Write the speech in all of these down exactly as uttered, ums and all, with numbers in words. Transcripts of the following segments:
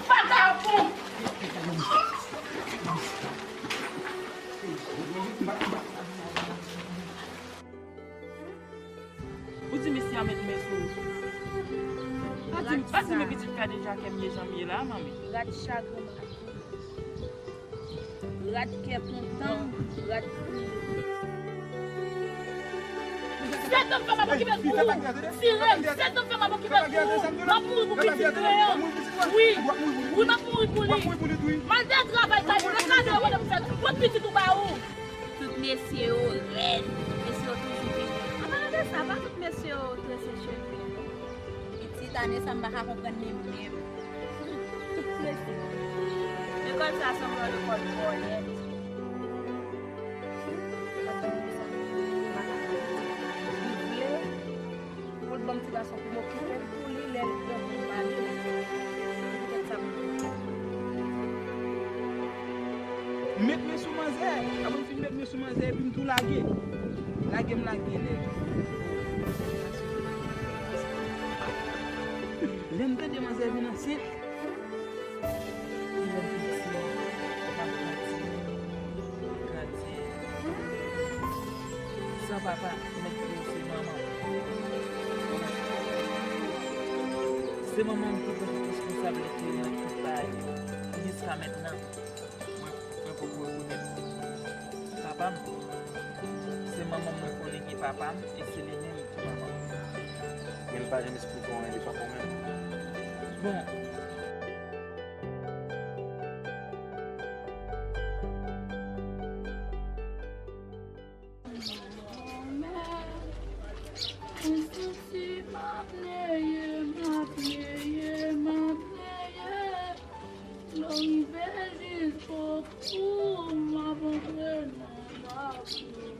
Vagabon! Ou di mesye a met men sou ou. Pa di, pa di m pitit kadeja kè m ye jan m ye la, manmi. Rad chagren m ap boule. Rad kè kontan m, rad boule. Sèt an fè m ap okipe l pou ou. Sirèn, sèt an fè m ap okipe l pou ou. M ap mouri pou pitit mwen an. Wi, wi, m ap mouri pou li. Manzè travay kay ou, nan kado yo kote pou fè tout pitit ou ba ou. Tout mesye yo rèd. Mesye yo toujou vini. An palan de sa, pa tout mesye yo trese cheve. Pitit ane sa m pa ka konprann li menm. Tout mesye. Lekòl sa sanble yon lekòl vòlè. Li vle pou l ban m ti gason pou m okipe l pou li lè l grandi m mare l. Se poutèt sa m di w. Met men sou manzè. Apre m fin met men sou manzè epi m tou lage. Lage m lage lè. Lè m tande manzè vin ansent. Lè m fin ansent, m ap grandi. Grandi. San papa, mèt di w se manman m. Se manman m ki pran tout responsablite an, tout bagay yo. Jiska mentnan, mwen, mwen poko rekonèt papa m. Se manman m mwen konnen ki papa m, e se li menm ki manman m. Men l pa janm esplike w anyen de papa w menm. Bon. Mwen santi m ap neye, m ap neye, m ap neye. Lè w rive jis bokou, m ap antre nan lakou.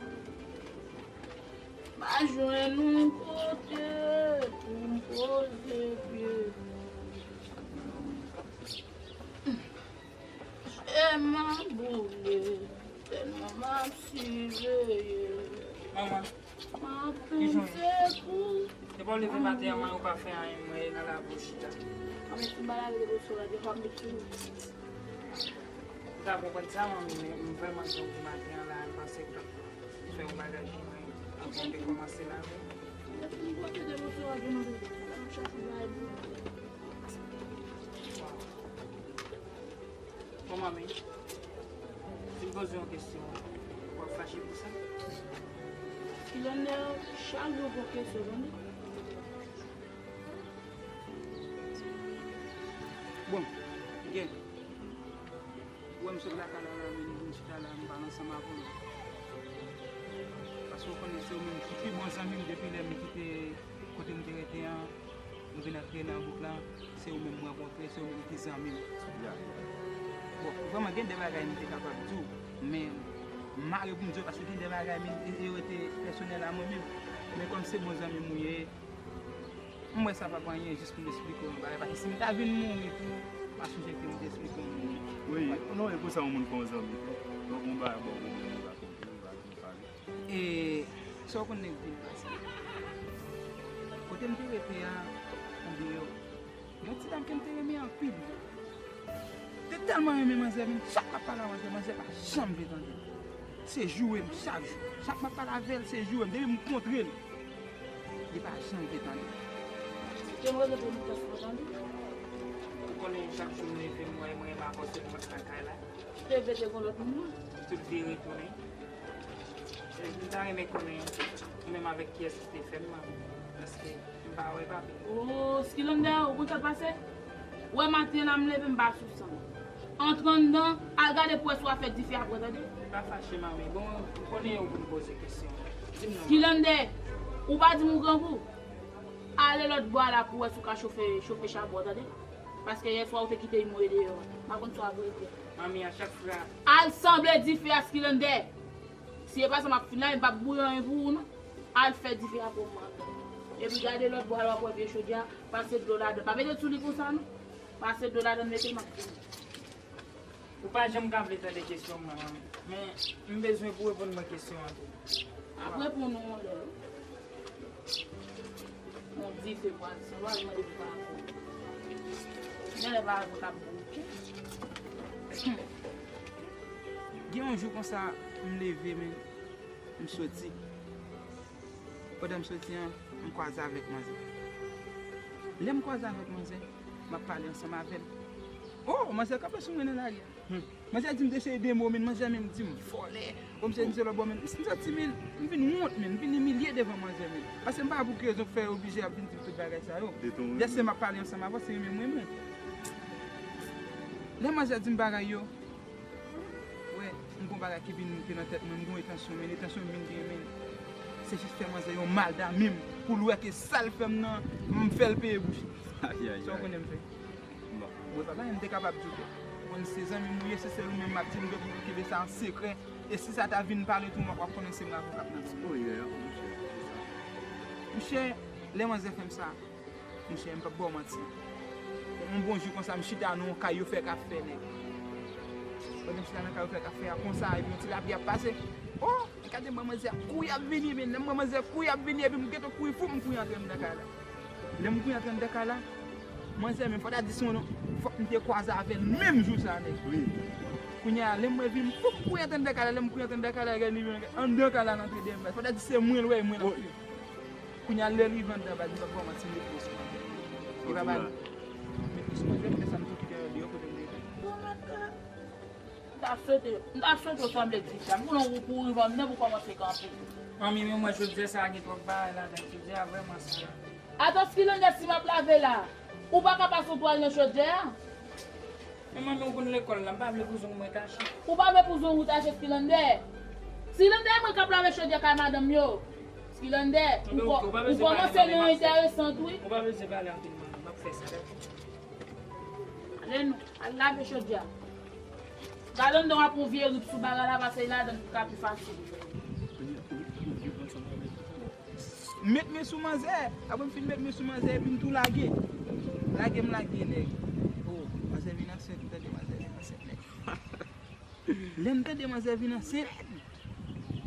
M a jwenn yon kote pou m poze pye m. Che m ap boule, tèlman m ap siveye. Manman, m ap tann sekou. Depi w leve maten an, manman, ou pa fè anyen, mwen nan lave w chita. Manman, si m pa lave depi w sot la, depi w ap met sou ou. Ou ta konprann sa, manmi, men m vrèman tann di maten an la, m panse k ap fè yon bagay pou mwen, pou mwen te kòmanse lave. Depi m pote depi w sot la, m ap chache bagay pou mwen. Bon, manmi, si m poze yon kesyon, w ap fache pou sa? Kilande, chak jou w pran kesyon, tande. Bon, gen. Ou wè m sot lakay la, la, men m vin chita la, m pale ansanm avè w. Paske w konnen se ou menm ki pi bon zanmi m depi lè m kite kote m te rete an. Nou vin antre nan bouk lan, se ou menm m rankontre, se ou menm ki zanmi m. Ya, ya. Bon, vrèman, gen de bagay m te kapab di w, men m mare pou m di w, paske gen de bagay, men, e, e yo rete pèsonèl a mwen menm. Men kòm se bon zanmi m ou ye, m wè sa pa pou anyen, jis pou m esplike w yon bagay, paske si m ta vin mouri tou, pa sonje ke m te esplike w mouri. Wi, non, e konsa yon moun fè yon zanmi. Donk, yon bagay, bon, yon bagay, yon bagay, yon bagay. E sa w konn nèg vin pase. Kote m te rete a, andeyò, yon ti dam ke m te renmen anpil. Te tèlman renmen manzè, men chak m ap pale a manzè, manzè pa janm vle tande m. Se joure m chak jou. Chak m ap pale avè l, se joure m. Depi m kontre l, li pa janm vle tande m. Ke m rele pou m tèt mwen tande. Ou konnen chak jou m leve, m wè mwen renmen avè w, se pou mwen lakay la. Te vle te gon lòt moun. Tout vire tounen. M ta renmen konnen ou menm avèk kiyès ki te fè m, manmi. Paske m pa wè papi. Oh, Skilander, ou konn sa k pase? Wè maten la m leve m pa sou san. Antre anndan, al gade pou wè si w a fè dife apre, tande? Pa fache, manmi. Bon, ou konnen ou pou m poze kesyon. Di m non, manmi. Skilander, ou pa di m ou grangou? Ale lòt bò a la pou wè si w ka chofe, chofe chabon, tande? Paske yèswa ou te kite li mouye deyò a. M pa konn si w ap rete. Manmi, a chak fwa. Al sanble dife a, Skilander. Si e pa sa m ap fin la, e m p ap bouyi anyen pou ou non. Al fè dife a pou mwen. Epi gade lòt bò a, w ap wè vye chodyè a, pase dlo ladan. Pa mete l sou li konsa non. Pase dlo ladan, mete l, m ap fini. Ou pa janm ka vle tande kesyon mwen, manmi. Men, m bezwen pou w reponn mwen kesyon an tou. M ap reponn ou yon lè. Yon dife pwazon, w al mande pou pavon. Genlè pavon k ap bouke. Gen yon jou konsa, m leve, men m soti. Pandan m soti an, m kwaze avèk manzè. Lè m kwaze avèk manzè, m ap pale ansanm avè l. Oh, manzè kanpe sou mwen nan lari a. Hmm. Manzè di m te se de mo, men manzè menm di m vòlè. Bon, misye di se lòt bò, men m santi, men m vin wont, men m vin imilye devan manzè, men. Paske m pa pou ki rezon fè oblije ap vin di m tout bagay sa yo. Dèske m ap pale ansanm avè w, se renmen m renmen w. Lè manzè di m bagay yo, wè, m gon bagay ki vin monte nan tèt mwen, m gon entansyon, men entansyon m vin gen, men se jis fè manzè yon mal damim pou l wè ke sa l fè m nan, m fè l peye bouch li. Ayayay. Sa w konnen m fè? Bon. Mwen papa, m te kapab di w ke, bon, se zanmi m ou ye, se sèl ou menm m ap di, m dwe pou kenbe sa an sekrè. E si sa ta vin pale tou, w ap konnen se mwen avè w k ap nan. Oh, yeah, monchè, se sa. Monchè, lè manzè fè m sa, monchè, m p ap ba w manti. Yon bon jou konsa, m chita nan yon kay yo fè kafe, nèg. Pandan m chita nan kay yo fè kafe a, konsa, epi yon ti lapli ap pase. Oh! Gade manzè ap kouri ap vini, men lè manzè ap kouri ap vini, epi m gentan kouri, fou, m kouri antre anndan kay la. Lè m kouri antre anndan kay la, manzè, men fò ta di se yon, fòk m te kwaze avè l menm jou sa, nèg. Wi. Kounye a, lè m wè vin, fou, m kouri antre anndan kay la, lè m kouri antre anndan kay la, gade li vin anndan kay la, l antre dèyè m. Fò ta di se mwen l wè, e mwen l ap suiv. Kounye a, lè l rive anndan, baz, li p ap ba w manti, m met pye sou manzè. Li pa ba m met pye sou manzè, men sa m tou kite l deyò kote m rete. M ta swete, m ta swete w sanble di sa. M konnen w kouri ban m nan pou kòmanse kanpe. Manmi, men mwen, chodyè sa a gen twòp bagay ladan l. Chodyè a vrèman sal. Atann, Skilande, si m ap lave la, ou pa ka pase yon twal nan chodyè a? Men manmi, ou konn lekòl la, m pa vle pou zong mwen tache. Ou pa vle pou zong ou tache, Skilande? Skilande, e mwen k ap lave chodyè kay madanm yo. Skilande, ou kò-, ou kòmanse nan yon enteresan tou, wi. Ou pa bezwen pale anpil, manmi, m ap fè sa, dakò? Ale nou, al lave chodyè a. Gade anndan w ap yon vye rit sou bagay la, pase ladan l pou ka pi fasil. Met men sou manzè, apre m fin met men sou manzè, epi m tou lage. Lage m lage, nèg. Oh, manzè vin ansent, m tande manzè vin ansent, nèg. Lè m tande manzè vin ansent,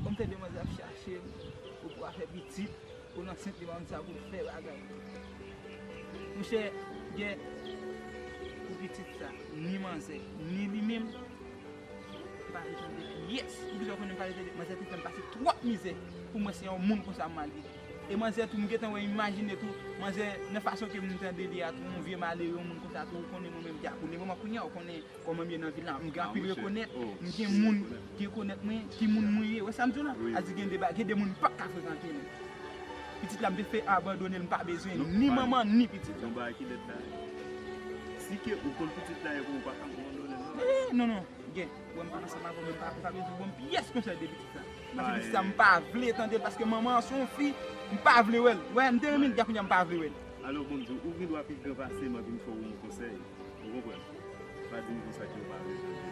bon, m tande manzè ap chache m, ou pou a fè pitit, ou nan sent li pa konn sa pou l fè bagay. Monchè, gen pou pitit sa, ni manzè, ni li menm, m pa vle tande pyès. Poukisa w konnen m pa vle tande? Manzè te fè m pase twòp mizè pou mwen se yon moun konsa m al ye. E manzè tou, m gentan wè, imajine tou, manzè, nan fason ke m tande li a tou, yon vye malere, yon moun konsa tou, ou konnen mwen menm, dyakoul. E moman kounye a, ou konnen kòman m ye nan vil la, m gen anpil rekonèt, m gen moun ki rekonèt mwen, ki moun mwen ye. Wè sa m di w la? Wi. A di gen de ba-, gen de moun m p ap ka frekante menm. Pitit la, m te fè abandone l, m pa bezwen ni manman, ni pitit la. Yon bagay ki lèd la. Si ke ou konn pitit la, epi ou pa ka abandone l, non? Eh, non, non, gen. Bon, m pa ansanm avè w, men m pa, m pa bezwen bon pyès konsèy de pitit la. Paske pitit sa, m pa vle tande l, paske manman an se yon fi, m pa vle wè l. Wè, m te renmen l, kounye a m pa vle wè l. Alò, bon, m di w, ou gen dwa pi gran pase m anvi m fè w yon konsèy. Ou konprann? Pa di m konsa ke w pa vle tande.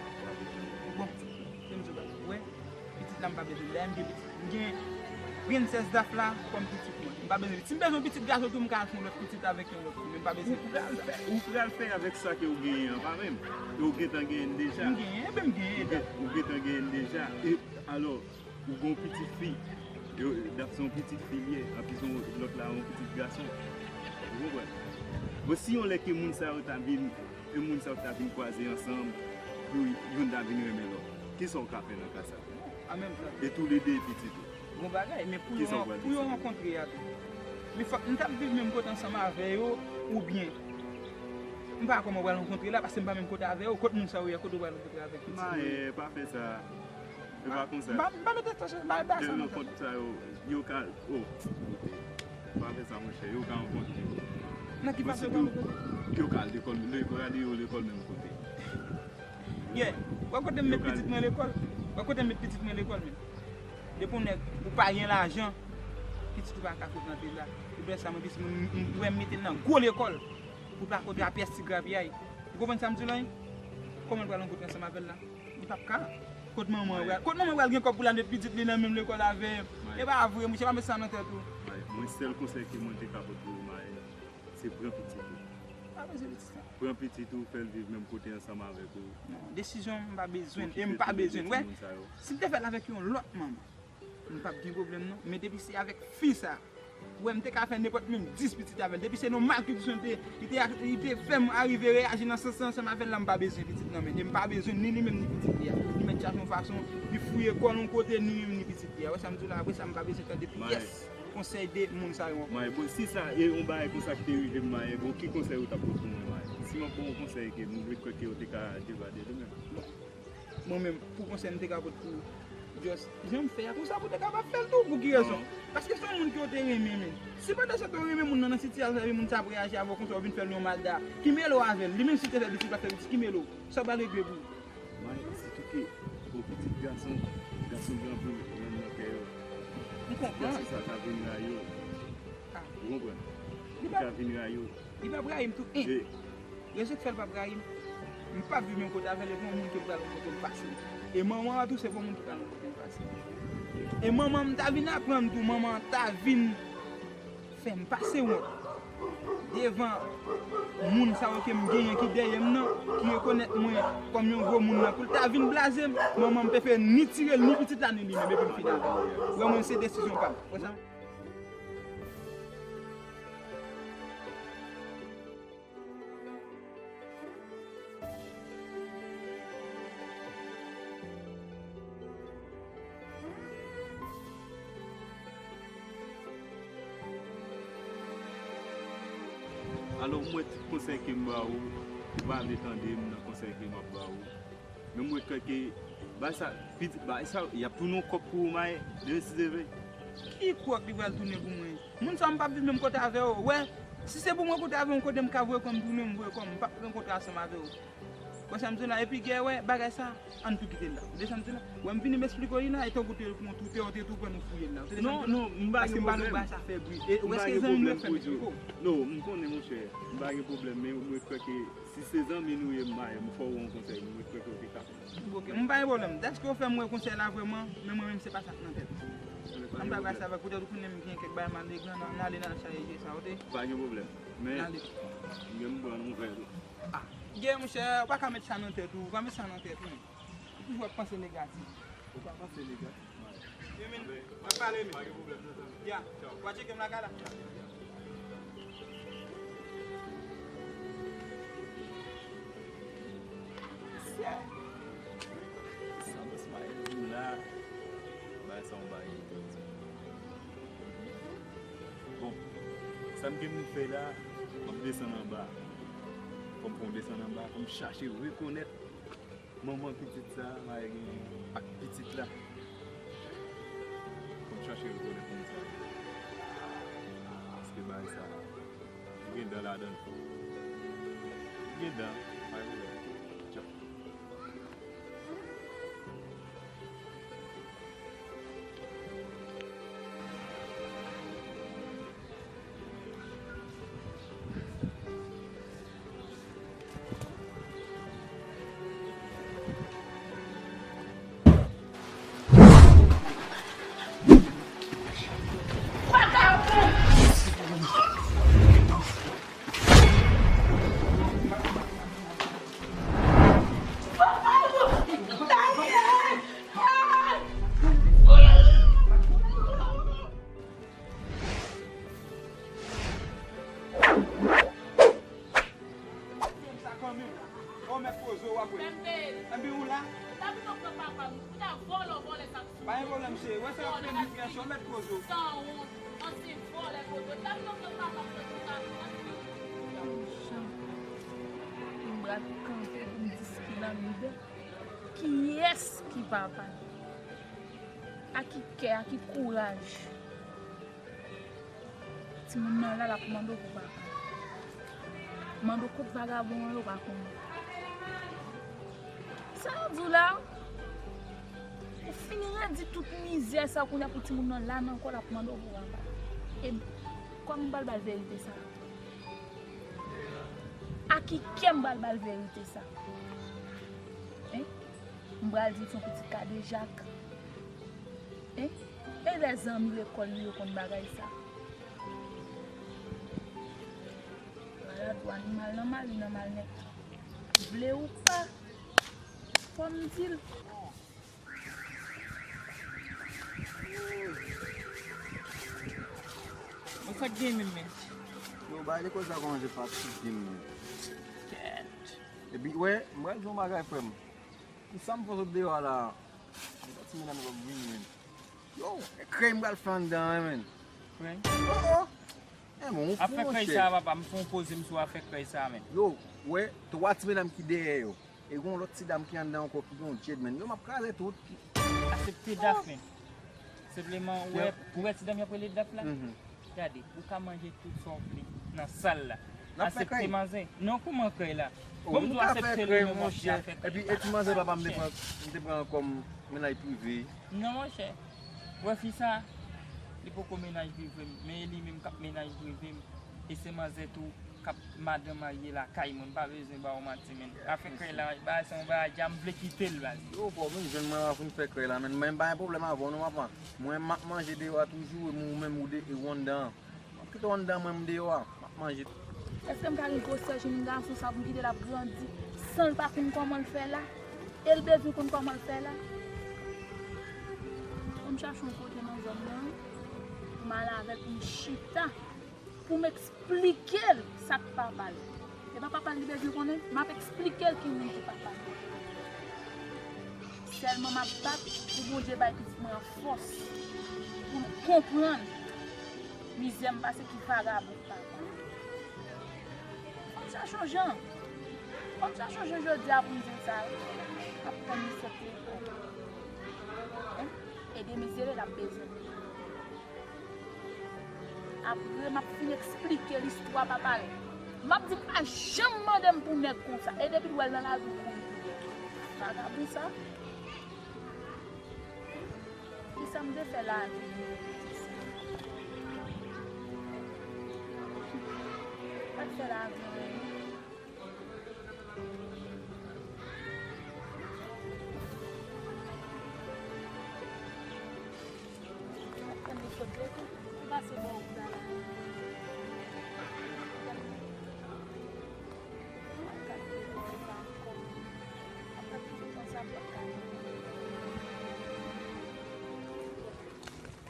Ou pa vle tande. Bon, se m di w bagay. Wè, pitit la m pa bezwen l. Dayè m gen pitit. M gen Prensès Daf la kòm pitit mwen. M pa bezwen li. Si m bezwen pitit gason tou, m ka al fè yon lòt pitit avèk yon lòt fi, men m pa bezwen pitit sa. Ou pral fè, ou pral fè avèk sa ke w genyen an, pa vre? E w gentan genyen l deja. M genyen, enben m genyen. Ou gen, ou gentan genyen l deja. E alò, ou gen yon pitit fi. Yo, Daf se yon pitit fi li ye. Anpi se yon, lòt la yon pitit gason. Ou konprann? Bon, si yon lè ke moun sa yo ta vin, e moun sa yo ta vin kwaze ansanm, pou youn ta vin renmen lòt, kisa w ka fè nan ka sa? An menm tan. E toulede pitit ou. Bon bagay, men pou yo, pou yo rankontre a tou. Men fòk m t ap viv menm kote ansanm avè yo, oubyen m pa wè kòman w pral rankontre la, paske m pa menm kote avè yo. Kot moun sa yo ye, kote w pral rankontre avèk pitit mwen? Maye, pa fè sa. E pa konsa. M pa, m pa mete sa, m pa, m pa sa nan tèt. Lè rankontre sa yo, yo ka, oh, koute. Pa fè sa, monchè, yo ka rankontre. Nan ki fason yo ka rankontre? Yo ka al lekòl, lekòl, gade yo lekòl menm kote. Yeah, wè kote m met pitit mwen lekòl? Wè kote m met pitit mwen lekòl, men? Depi yon nèg ou pa gen lajan, pitit ou pa ka frekante la. Se pou sa mwen pitit mwen, m, m, wè m mete l nan gwo lekòl pou l pa kontre a pyès ti grapyay. Ou konprann sa m di w la, wi? Kòman l pral rankontre ansanm avè l la? Li p ap ka. Kot manman pral, kot manman pral gen kòb pou l al met pitit li nan menm lekòl avè m? E pa vre, monchè, pa met sa nan tèt ou. Maye, mwen sèl konsèy ke mwen te ka pote w, Maye, se pran pitit ou. Pa bezwen pitit la. Pran pitit ou, fè l viv menm kote ansanm avèk ou. Non, desizyon m pa bezwen, e m pa bezwen. Wè, si m te fè l avèk yon lòt manman, m p ap gen pwoblèm non. Men depi se avèk fi sa, Ou wè, m te ka fè nenpòt menm dis pitit avè l. Depi se nan malnitrisyon li te, li te, li te fè m arive reyaji nan sans sa ansanm avè l la, m pa bezwen pitit nan men l. E m pa bezwen ni li menm ni pitit li a. Li mèt chache yon fason, li fouye kò l yon kote, ni li menm ni pitit li a. Wè sa m di w la, apre sa, m pa bezwen tande pyès konsèy de moun sa yo ankò. Maye, bon, si sa e yon bagay konsa ki te rive m, Maye, bon, ki konsèy ou t ap pot pou mwen, Maye? Si m ap ba w yon konsèy ke m vle kwè ke w te ka devade li menm. Bon, mwen menm, pou konsèy m te ka pot pou just jan m fè a, konsa pou w te kapab fè l tou, pou ki rezon? Paske se yon moun ke w te renmen, men. Si pandan se tan w renmen moun nan, nan sitiyasyon sa, epi moun sa ap reyaji avè w konsa, w vin fè l yon malda, ki mele w avè l? Li menm si l te fè pitit, pa fè pitit, ki mele w? Sa w pral regle pou ou? Mwen, sitou ke, bon, pitit gason, gason gen anpil grenn nan kè yo. M konprann. Gason sa ka vin rayi w. Ah. Ou konprann? Li ka vin rayi w. Li p ap rayi m tou. Hein. Rezon k fè l p ap rayi m, m p ap viv menm kote avè l, e pou yon moun ke m pral rankontre m pase. E manman an tou, se pou yon moun ki pral rankontre m pase. E manman m ta vin aprann tou, manman an ta vin fè m pase wont devan moun sa yo ke m genyen ki dèyè m nan, ki rekonèt mwen kòm yon gwo moun nan, pou l ta vin blaze m, manman m prefere ni tire l, ni pitit la, ni li menm, epi m fini avè l. Wè mwen, se desizyon pa m. Wè sa? Alò, mwen, tout konsèy ke m ba ou, ou pa vle tande m nan konsèy ke m ap ba ou. Men mwen kwè ke, bagay sa, pitit, bagay sa, y ap tounen yon kòb pou ou, Maye, demen si Dye vle. Ki kòb li pral tounen pou mwen? Moun sa yo, m p ap viv menm kote avè yo. Wè, si se pou mwen kote avè yo, yon kote m ka voye kò m tounen, m voye kò m, m p ap rankontre ansanm avè yo. Wè sa m di w la, epi gen, wè, bagay sa, ann tou kite l la. Ou tande sa m di w la? Wè, m vini m esplike w li la, e tankou te pou yon twoupe, ou te tou pran nou fouye l la. Ou tande sa m di w la? Non, non, m pa gen pwoblèm. Paske m pa nan bagay sa fè bri. E, ou wè se zanmi m yo fè m esplike w. Non, m konnen, monchè, m pa gen pwoblèm, men mwen kwè ke si se zanmi nou ye, m, m fè w yon konsèy, mwen kwè ke w te ka. Ok, m pa gen pwoblèm. Dèske w fè m wè konsèy la vrèman, men mwen menm se pa sa k nan tèt. Ann pa pase avèk, poutèt ou konnen m gen kèk bagay m al regle, n ale n al chache je sa, ok? Pa gen pwoblèm. Men, m gen m pran yon vè tou. Ah, gen monchè, ou pa ka met sa nan tèt ou, ou pa met sa nan tèt ou. Ou toujou ap panse negatif. Ou pa panse negatif. Emin, w ap pale, Emin. Pa gen pwoblèm, non, zanmi. Ya, w a tcheke m lakay la. Sa bòs Maye di m la, bagay sa yon bagay ki trè di. Bon, sa m gen pou m fè la, m ap desann anba. Fò m fè yon desann anba, fò m chache rekonèt manman pitit sa, Maye genyen ak pitit la. Fò m chache rekonèt moun sa yo. Paske bagay sa, gen dan ladan l. Gen dan, pa gen pwoblèm. Tchao. Sa kanmenm. Ou mèt poze w apre. Fè m peye li. Enben ou la. Ou ta pito pran papa m. Ou ta vòlè, vòlè sa k sou. Pa gen pwoblèm, cheri. Wè sa yo fè m, byen, cheri, ou mèt poze w. Sanwont, ansyen vòlè kote. Ou ta pito pran papa m, pran tout sa. Jan. M pral kanpe pou m diskite anndan. Kiyès ki papa l? A ki kè, a ki kouraj? Timoun nan la, l ap mande w pou papa l. Mande w kot vagabon an ye, w pa konnen. Sa yo di w la, ou fin redi tout mizè sa, kounye a pou timoun nan la nan kò, l ap mande w pou papa l. E kòman m pral ba l verite sa? A ki kè m pral ba l verite sa? Hein? M pral di l se yon pitit kadejak. Hein? E lè zanmi lekòl li yo konn bagay sa? Maladwa, ni mal nan mal, ni nan mal nèt. Vle ou pa, fò m di l. Sa k gen menm, men? Yo, bay lekòl sa kòmanse fatige m, men. Kèt. Epi, wè, m pral di yon bagay, frè m. Pou sa m fè sot deyò a la, gen yon ti medam k ap vini, men. Yo, e krèy m pral fè anndan an, men. Krèy? Oh, oh. E bon, ou fou, monchè. Afè krèy sa, papa, m fè yon poze m sou afè krèy sa, men. Yo, wè, twa ti medam ki dèyè yo. E gen yon lòt ti dam ki anndan ankò ki gen yon djed, men. Yo, m ap kraze tout. Asepte Daf, men. Senpleman, ou wè, ou wè ti dam y ap rele Daf la? Mhm. Gade, ou ka manje tout sa w vle nan sal la. Asepte manzè. Non, kòman krèy la? Bon, m di w asepte li, men monchè, afè krèy. Epi, e ti manzè papa m te pran, m te pran kòm mennaj prive. Non, monchè. Wè fi sa, li poko mennaj prive m, men e li menm k ap mennaj prive m. E se manzè tou k ap madanm marye lakay mwen, m pa bezwen ba w manti, men. Afè krèy la, bagay sa yon bagay dja m vle kite l, baz. Yo, bò, vin jwenn mwen, w a vin fè krèy la, men. Mwen, m pa gen pwoblèm avè w, non, papa. Mwen, m ap manje deyò a toujou, e ou menm, ou de, e ou anndan an. M ap kite w anndan, mwen, m deyò a. M ap manje. Èske m ka gen gwosè jenn gason sa pou m kite l ap grandi san l pa konn kòman l fè la? E l bezwen konn kòman l fè la? Fò m chache yon kote nan zòn nan, pou m ale avè l, pou m chita, pou m eksplike l sa k papa l. E pa papa l li bezwen konnen, m ap eksplike l ki moun ki papa l. Sèlman m ap bat pou Bondye bay pitit mwen an fòs, pou l konprann mizè m pase ki vagabon papa. Fò m chache yon jan. Fò m chache yon jan jodi a pou m di l sa wi. M ap tann li sot lekòl. Hein? E de mizere l ap bezwen. Apre, m ap fin eksplike l istwa papa l. M ap di l pa janm mande m pou nèg konsa. E depi l wè l nan lari, l kouri. Vagabon sa. Kisa m te fè lavi m? Sa k fè lavi m?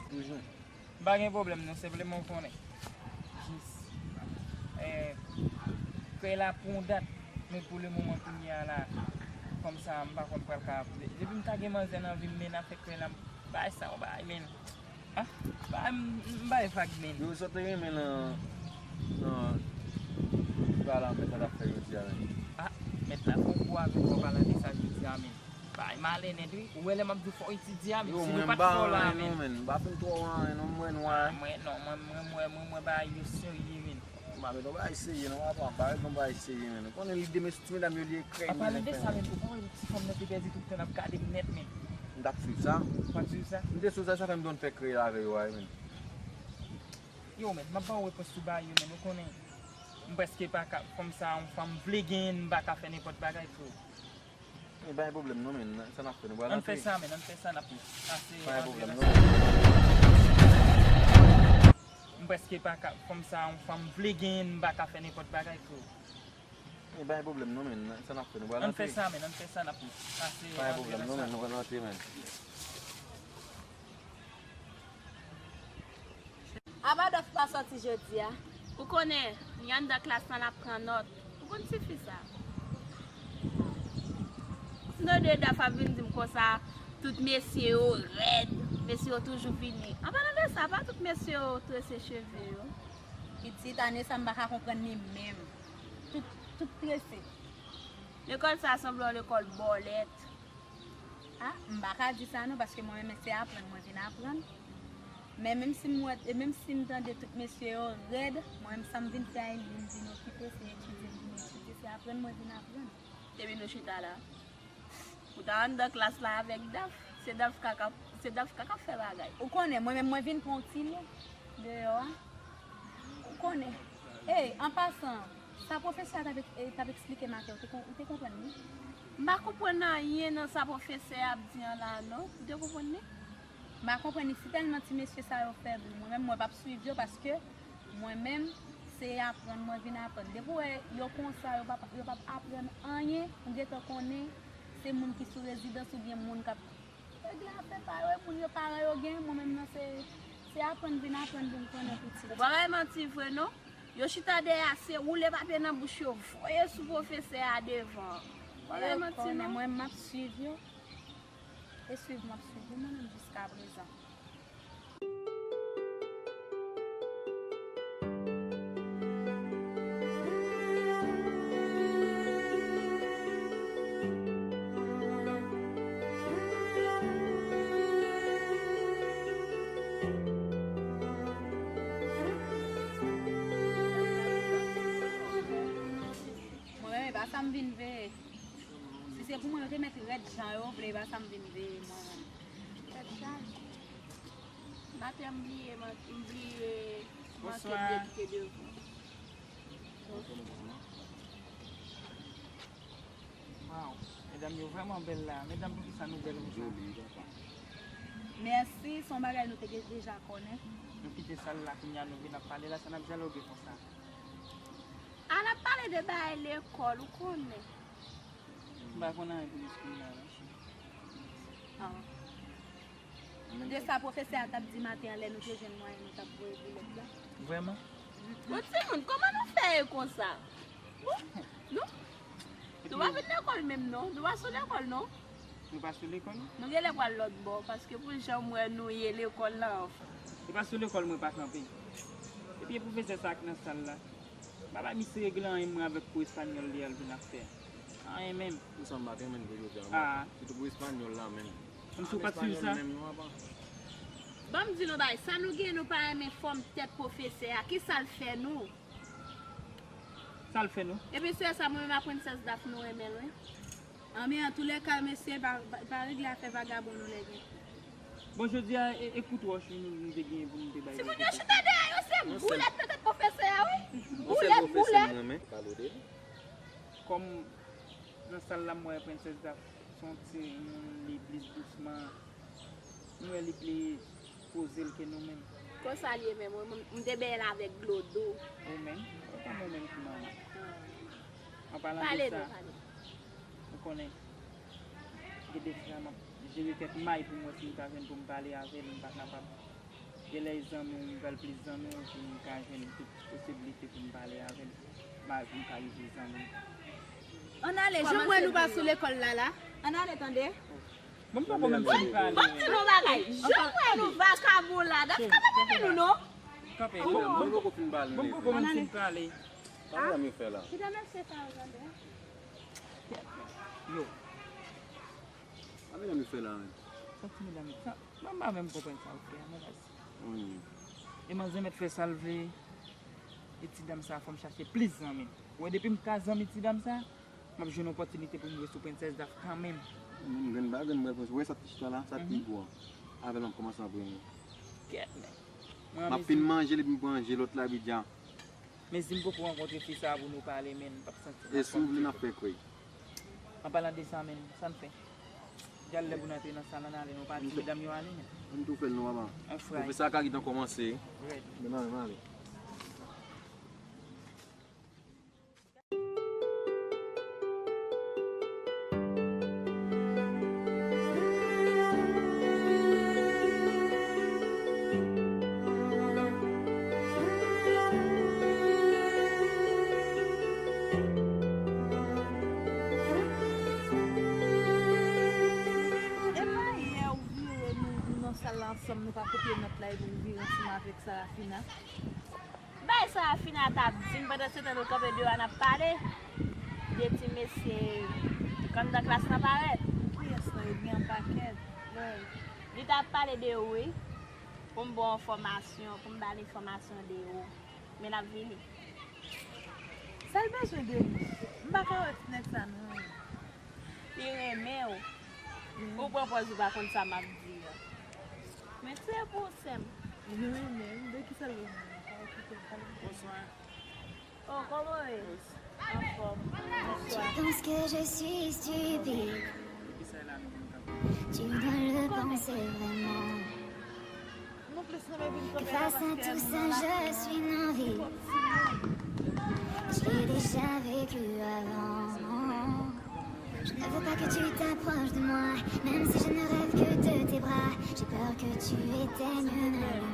Toujou. M pa gen pwoblèm non, senpleman w konnen. Jis, eh, krèy la pran dat, men pou lemoman kounye a la, kòm sa, m pa konn pral ka, depi m ta gen manzè nan vi m, men afè krèy la, bagay sa, yon bagay, men, ah, bagay, m, m bay vag, men. Yo, sa w te renmen nan, nan, bagay la, mèt la t ap fè jodi a, men. Ah, mèt la fè yon kou avèk mwen palan de sa jodi a, men. Bay malè nèt wi. Ou wè lè m ap di w fò w etidye a, men si nou pa t fè w la, men. Yo, mwen m pa wè anyen non, men. M pa fin twò wè anyen non, m wè nwa. Mwen, non, mwen, mwen, mwen, mwen, mwen, bagay yo serye, men. M pa met yon bagay serye non, papa. M pa met yon bagay serye, men. Ou konnen li de mesye ti medam yo li ekrèy. An palan de sa, men, ou pa wè ti fanm nan te pèdi tout tan ap gade m nèt, men. M t ap swiv sa. Ou pa t swiv sa? M te swiv sa, sa fè m te konn fè kreye avè yo a, men. Yo, men, m ap ba w repons sou bagay yo, men. Ou konnen, m prèske pa ka, kòm sa, yon fanm vle genyen, m pa ka fè nenpòt bagay, freo. E pa gen pwoblèm non, men. Sa n ap fè, nou pral antre. Ann fè sa, men, ann fè sa, n ap pase antre nan sal. Pa gen pwoblèm non. M prèske pa ka, kòm sa, yon fanm vle genyen, m pa ka fè nenpòt bagay, freo. E pa gen pwoblèm non, men. Sa n ap fè, nou pral antre. Ann fè sa, men, ann fè sa, n ap pase antre nan sal. Pa gen pwoblèm non, men, nou pral antre, men. Apa Daf pa sòti jodi a? Ou konnen, li anndan klas lan l ap pran nòt. Ou konn tifi sa. Sinon de Daf ap vin di m konsa, tout mesye yo rèd, mesye yo toujou vini. An palan de sa, pa tout mesye yo trese cheve yo. Pitit, ane sa m pa ka konprann li menm. Tout, tout trese. Lekòl sa sanble yon lekòl bòlèt. Ah, m pa ka di sa non, paske mwen menm se aprann mwen vin aprann. Men menm si m wè, e menm si m tande tout mesye yo rèd, mwen menm sa m vin fè a, m vin okipe, se etidye m vin etidye, se aprann mwen vin aprann. Depi nou chita la, ou ta anndan klas la avèk Daf, se Daf k ap, se Daf k ap fè bagay. Ou konnen, mwen menm mwen vin pran yon ti lè deyò a. Ou konnen. Ey, an pasan, sa pwofesè a t ap, e, t ap eksplike m atè, ou te kon-, ou te konprann li? M pa konprann anyen nan sa pwofesè a ap di an la non. Ou te konprann li? M pa konprann li. Si tèlman ti mesye sa yo fèb, mwen menm mwen p ap swiv yo paske mwen menm se aprann mwen vin aprann. Depi w wè yo konsa, yo p ap, yo p ap aprann anyen, ou gentan konnen se moun ki sou rezidans oubyen moun k ap regle afè pa yo, e moun yo paran yo gen, mwen menm nan se, Aprann, vin aprann pou m konnen pitit. Ou pa bay manti vre non. Yo chita dèyè a, se woule papye nan bouch yo, voye sou pwofesè a devan. Ou pa bay manti non. Mwen, m ap swiv yo. E swiv m ap swiv yo, mwen menm jiska prezan. Mwen menm, e pa sa m vin veye. Si se pou mwen, yo te mèt rèd jan yo vle, e pa sa m vin veye, mwen menm. Tèt chaje. Maten, m bliye, man-, m bliye manke depite devan. Waw, medam yo vrèman bèl la. Medam, poukisa nou bèl konsa? Mèsi, se yon bagay nou te gen deja konnen. Nou kite sal la, kounye a nou vin ap pale la, sa n ap dyaloge konsa? A, n ap pale de bagay lekòl, ou konnen. M pa konn anyen pou nou di kounye a, non, cheri. Ah. De sa pwofesè a t ap di maten an, lè nou te jwenn mwayen, nou t ap voye boulèt la. Vrèman? Bon, timoun, kòman nou fè ye konsa? Bon, nou, nou pa vin lekòl menm, non. Nou pa sou lekòl, non. Nou pa sou lekòl? Nou genlè pral lòt bò, paske pou jan m wè nou ye lekòl la, anfen. Se pa sou lekòl mwen pa kanpe. Epi e pwofesè sa k nan sal la. M pa bay misye regle anyen mwen avèk kou espanyòl li a l vin ap fè. Anyen menm. Pou sa m pa t renmen l pou jodi a. Ah. Sitou pou espanyòl la menm. Kòmsi w pa t swiv sa? Menm non, apa. Ban m di nou bagay, sa nou gen nou pa renmen fòm tèt pwofesè a, kisa l fè nou? Sa l fè nou? Epi sè sa mwen menm a Princess Daph nou renmen l wi. Anben, antoulèka, mesye, pa, pa, pa regle afè vagabon nou lè gen. Bon, jodi a, e, e kout wòch nou, nou te genyen pou nou te bay. Timoun yo chita dèyè yo, se boulèt nan tèt pwofesè a, wi. Boulèt, boulèt. Kòm nan sal la, m wè Princess Daph, se yon ti moun, li plis dousman. M wè li plis poze l ke nou menm. Konsa l ye menm, wi, m, m te benyen l avèk dlo dou. Ou menm? Ou pa mwen menm ki manman. An palan de sa, ou konnen, gen de fwa m ap jere kèk may pou m wè si m ka jwenn pou m pale avè l, m pa kapab. Gen lè e zanmi w, m pral plis zanmi w pou m ka jwenn tout posiblite pou m pale avè l, pou m ka rive zanmi w. Ann ale, jan m wè nou pa sou lekòl la la. Ann ale, tande. Bon, m poko menm fin prale. Ban m di nou bagay. Jan m wè nou vakabon la, dat ka pa renmen nou non. Kanpe. Bon, m poko fin prale. Bon, m poko menm fin prale. Sa medam yo fè la? Kite mesye sa yo tande. Yo. Sa medam yo fè la menm? Sa ti medam yo, sa, mwen pa menm konprann sa yo fè a non, baz. Wi. E manzè mèt fè sa l vle. E ti dam sa fò m chache plis zanmi. Ou wè depi m ka zanmi ti dam sa, m ap jwenn opòtinite pou m jwe sou Princess Daph kanmenm. Mwen m grenn pa grenn mwen, ou wè sa ti chita la, sa pi gwo an. Avè l m ap kòmanse ap renmen. Kèt men. M ap fin manje l epi m pran je lòt la epi dja. Men si m poko rankontre fi sa a pou nou pale, men m p ap santi m akòm. E si w vle n ap fè kwè. An palan de sa, men sa n fè? Djal lè pou n antre nan sal la, n ale, nou pati, medam yo ale, men. Ann tou fè l non, papa. An fray. Pwofesè a ka gentan kòmanse. Rèd. Men n ale, n ale. Epa yè ou vire nou, nou nan sal la ansanm, nou pa kopye nòt la epi ou vire ansanm avèk Sarafina? Bay Sarafina t ap di m, pandan se tan nou kanpe deyò a n ap pale de ti mesye k anndan klas lan parèt. Kiyès lan yo gen an pakèt? Bon, li t ap pale de ou wi, pou m ba w enfòmasyon, pou m ba l enfòmasyon de ou. Men n ap vini. Sa l bezwen de mwen? M pa ka wè ti nèg sa non. Li renmen w. Ou pran pòz ou pa konn sa m ap di a. Men se pou sè m. Li renmen m. De kisa l renmen m? Bonswa. Oh, kòman w ye? Anfòm. Bonswa. Tu penses que je suis stupide? Tu dois le penser vraiment. Et face à tout ça, je suis non-victime. J'ai déjà vécu avant. Je Ne veux pas que tu t'approches de moi, même si je ne rêve que de tes bras. J'ai peur que tu éteignes la lumière.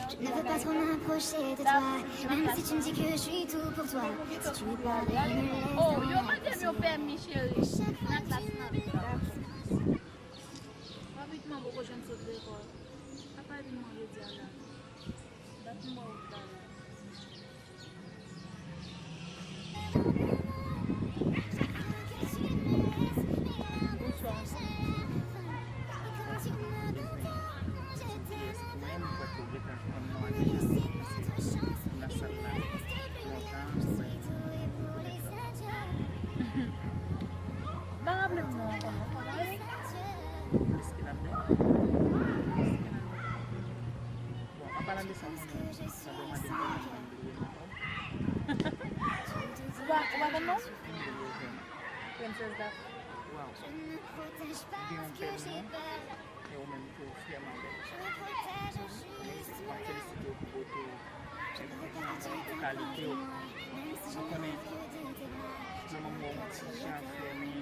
Je ne veux pas trop m'approcher de toi, même si tu me dis que je suis tout pour toi. Si tu parles et me laisses dans l'impassible. À chaque fois que tu me... Rapidman, poko jwenn sot lekòl. Apa vin mwen jodi a la. Dat m wè ou talè. Bonswa. Mwen, mwen kwè ke w gentan konn mwen deja, nan sal la. Lontan, mwen, mwen konnen sa. M pa raple m non ankò non, pa vre? Èske l ap bèl? Èske l ap bèl? Bon, an palan de sa, mwen menm, sa te mande m pou mwen mwen vle wè non. Ou pa, ou pa konn non? Mwen vle wè non. Princess Daph. Waw. Ou gen yon bèl non. E ou menm tou, frèman bèl. M ap felisite w pou bote w. Pou kalite w. Mwen konnen, lè mwen wè w yon ti jan frèmen,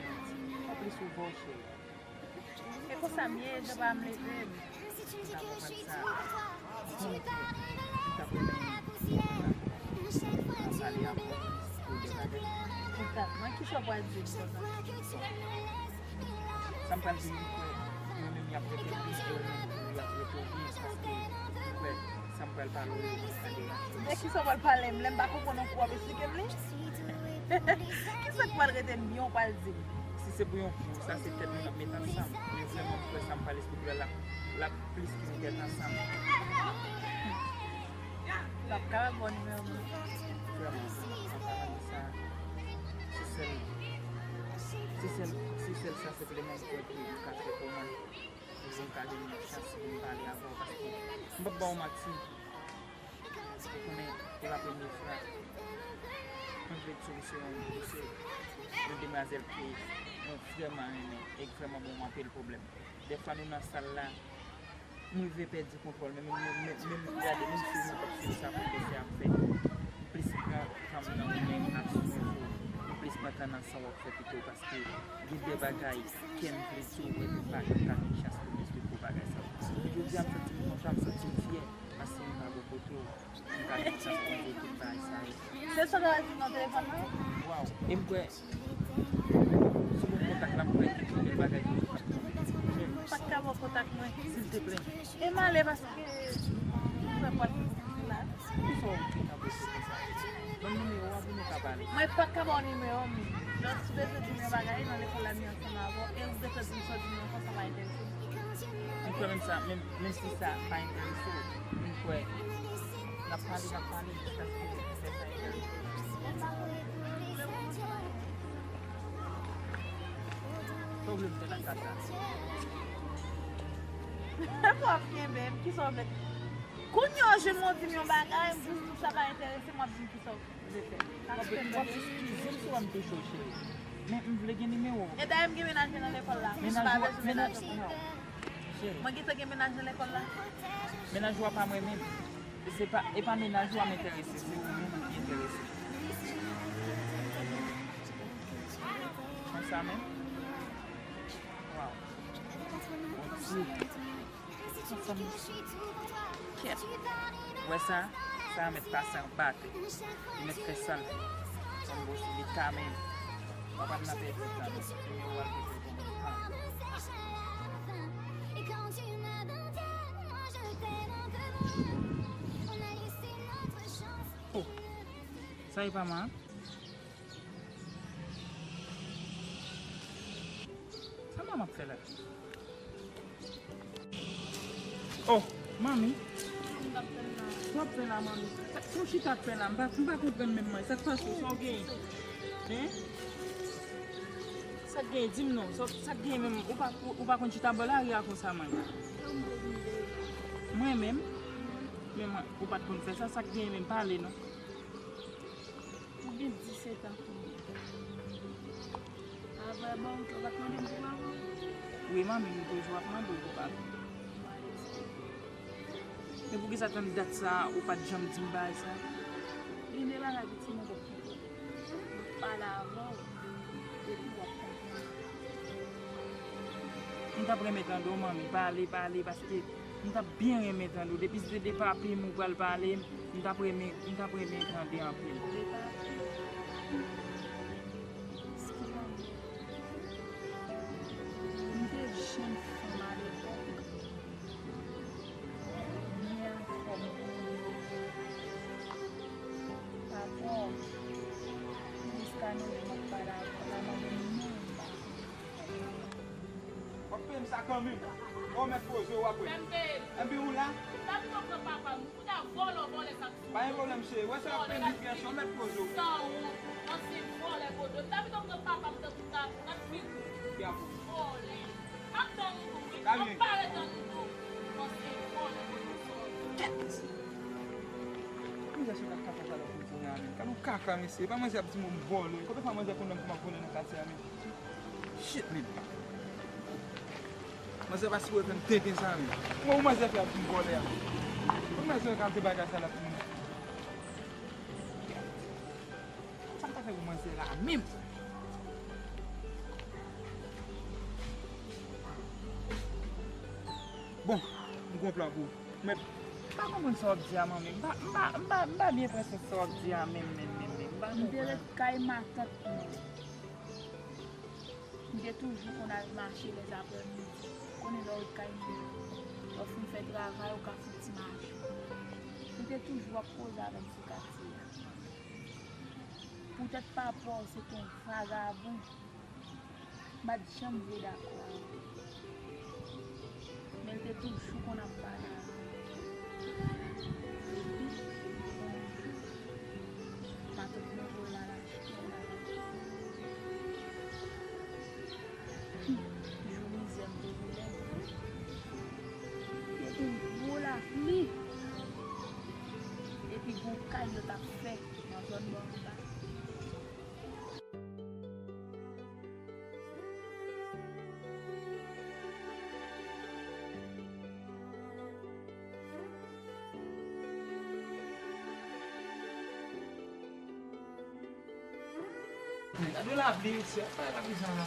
anplis ou vòche. E konsa m ye, jan pa m leve m. Mwen ta konprann sa. Mwen ta renmen pale avè w pou de bagay. Kontak mwen, kisa w pral di m konsa? Sa m pral di, m kwè, mwen menm y ap rete m plis bèl, y ap rete w byen, paske m kwè sa m pral pale w yo, mwen tande a. Men kisa w pral pale m? Lè m pa konprann yon kou w ap esplike m li? Kisa k pral rete m byen, w pral di m? Si se pou yon kou, sa se tèt nou n ap met ansanm. Men vrèman, m kwè sa m pral esplike w la, l ap, l ap plis ke yon tèt ansanm. M p ap kapab ba w nimewo m non. Vrèman, an palan de sa, se sèl, se sèl, se sèl sa senpleman m kwè ke m ka fè pou mwen. Pou m ka jwenn yon chans pou m pale avè w, paske m p ap ba w manti. Ou konnen, pou la premye fwa, mwen vle di w, se yon, se yon demwazèl ke mwen vrèman renmen e k vrèman ban m anpil pwoblèm. Dèfwa nou nan sal la, m rive pèdi kontwòl, men, men, men, men, men gade, menm si mwen p ap swiv sa pwofesè ap fè, m plis pran tan m nan ou menm ap swiv ou, m plis pran tan nan sa w ap fè pito, paske gen de bagay kè m vle di w, men m pa janm ka jwenn chans pou m esplike w bagay sa yo. Jodi a, m santi m kontan, m santi m fyè, paske m pa bò kote w. M ka jwenn chans pou m di w tout bagay sa yo. Se sa w ta di m nan telefòn nan? Waw, e m kwè, sou bon kontak la, m kwè gen anpil bagay ki ap tonbe. M pa t ka ba w kontak mwen. Silteplè. E m ale paske m kwè pòt la. Kisa w konn ap rete konsa? Ban m nimewo a pou nou ka pale. Mwen pa t ka ba w nimewo m. Lè w bezwen di m yon bagay nan lekòl la, m ye ansanm avè w, e ou bezwen di m sa w di m nan konsa pa enterese m. M kwè menm sa, menm, menm si sa pa enterese w, m kwè n ap pale, n ap pale jiskaske sa enterese w. Sa w vle m fè nan ka sa? Fò w ap kenbe m, kisa w vle? Kounye a w jwenn mwen w di m yon bagay, m di w sa pa enterese m, w ap di m kisa w vle fè. W ap, w ap eskize m si w wè m touche w, cheri. Men m vle gen nimewo w. E dayè m gen mennaj mwen nan lekòl la. M pa bezwen mennaj ankò. Cheri. Mwen gentan gen mennaj nan lekòl la. Mennaj ou a pa mwen menm. E se pa, e pa mennaj ou a m enterese, se ou menm ki enterese. Konsa menm? Waw. Bondye. Kèt. Wè sa? Sa a mèt pase anba tèt. Li mèt fè sa l. Sa m bo si li ka menm. Papa m nan pèdi tan. Li wè l pèdi tan. Oh. Sa e pa man? Sa manman ap fè la? Oh, manmi. Sa w ap fè la, manmi? Sa w chita ap fè la? M pa, m pa konprann menm mwen. Sa k pase w? Sa w genyen? Hein? Sa k genyen? Di m non. Sa, sa k genyen menm? Ou pa, ou, ou pa konn chita bò lari a konsa, manmi? Mwen menm? Men mwen, ou pa t konn fè sa. Sa k genyen menm? Pale non. Ou gen disèt an kounye a. Avan, bon, ou pa t mande m pou pale? Wi, manmi, m toujou ap mande w pou pale. Men poukisa tann dat sa a, ou pa t janm di m bagay sa? Gen de bagay pitit mwen pa t konprann. Mwen pale avè w. Epi w ap konprann. M t ap renmen tande w, manmi. Pale, pale, paske m t ap byen renmen tande w. Depi se de papi m ou pral pale, m t ap renmen, m t ap renmen tande anpil. De papi. Eskize m. M te jèn fanm alepòk. Byen anfòm. Papa, jiska nou menm ap pale avè w la, manman m menm pa konn. W ap peye m sa kanmenm. Ou mèt poze w apre. Fè m peye l. Enben ou la? Sa pito pran papa m. Ou ta vòlè, vòlè sa k sou. Pa gen pwoblèm, cheri. Wè sa w ap fè m, li byen, cheri. Ou mèt poze w. San wont, ansyen vòlè, vodou. Sa pito pran papa m tankou sa, nan figi w. Vòlè. M ap tann ou tou, wi. M ap pare tann ou tou. Ansyen vòlè, vodou, san wont. Kèt, mesye. Manzè sou kaka sa la pou di la, men. Gade yon kaka, mesye. E pa manzè ap di m vòlè. Konbyen fwa manzè konnen m kòman vòlè nan katye a, men. Shit, men. Manzè pa sipoze fè m tenten sa, men. Kòman yon manzè fè ap di m vòlè a? Kòman manzè fè kalite bagay sa la pou mwen? Sa m ta fè pou manzè la menm? Bon, m gon plan pou ou. Men, m pa konprann sa w ap di a, manmi. M pa, m pa, m pa, m pa byen pran sans sa w ap di a menm, menm, menm, menm. M pa konprann. M te ret kay matant mwen. M te toujou konn al mache lèzaprèmidi. Konnen lè w ret kay moun, lè w fin fè travay, ou ka fè yon ti mache. M te toujou ap koze avè m sou katye a. Poutèt papa w se te yon vagabon, m pa t janm vle dakò avè l. Men l te toujou konn ap pale avè m. Epi, yon jou, matant mwen voye l al achte yon bagay. Hum, jou mizè m te genyen. Te gen gwo lapli. Epi gon kay yo t ap fè nan zòn bò anba. Gade lapli, mesye, ap bay lapli sa la.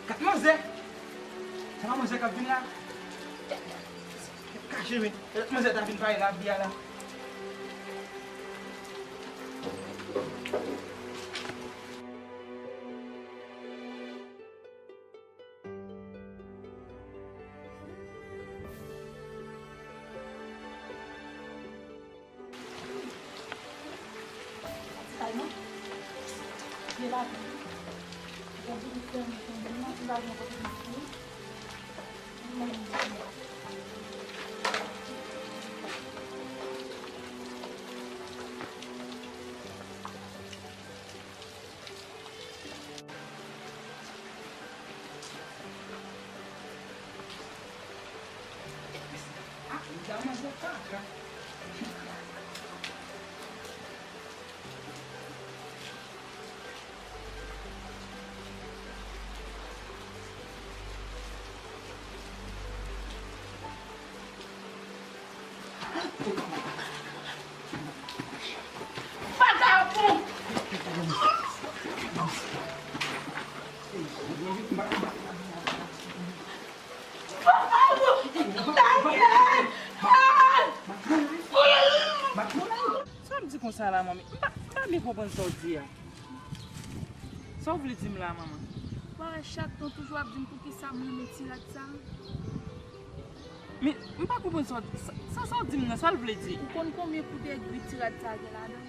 Kat manzè! Se pa manzè k ap vin la? Kache, men. Manzè ta vin pale lapli a la. Vagabon! Vagabon! Sa w ap di konsa la, manmi? M pa, m pa byen konprann sa w di a. Sa w vle di m la, manman? Ou pa wè chak tan toujou ap di m poukisa m renmen ti rad sa? Men, m pa konprann sa, sa, sa, sa w di m nan, sa l vle di? Ou konn konbyen kout egri ti rad sa gen ladan l?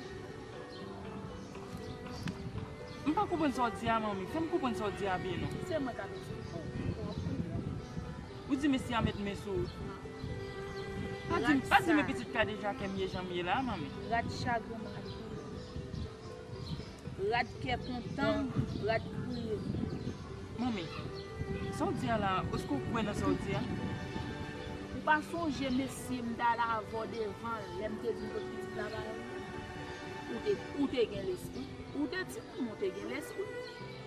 M pa konprann sa w di a, manmi. Fè m konprann sa w di a byen non. Se mwen k ap eksplike w, w ap konprann. Ou di mesye a met men sou ou. Pa di m, pa di m e pitit Kadeja ke m ye jan m ye la, manmi. Rad chagren m ap Rad kè kontan m, rad kriye m. Manmi, sa w di a la, èske w kwè nan sa w di a? Ou pa sonje mesye m t al avè w devan l, lè m te di m pot pitit la ba ou? Ou te, ou te gen lespri. Ou te timoun, ou te gen lespri.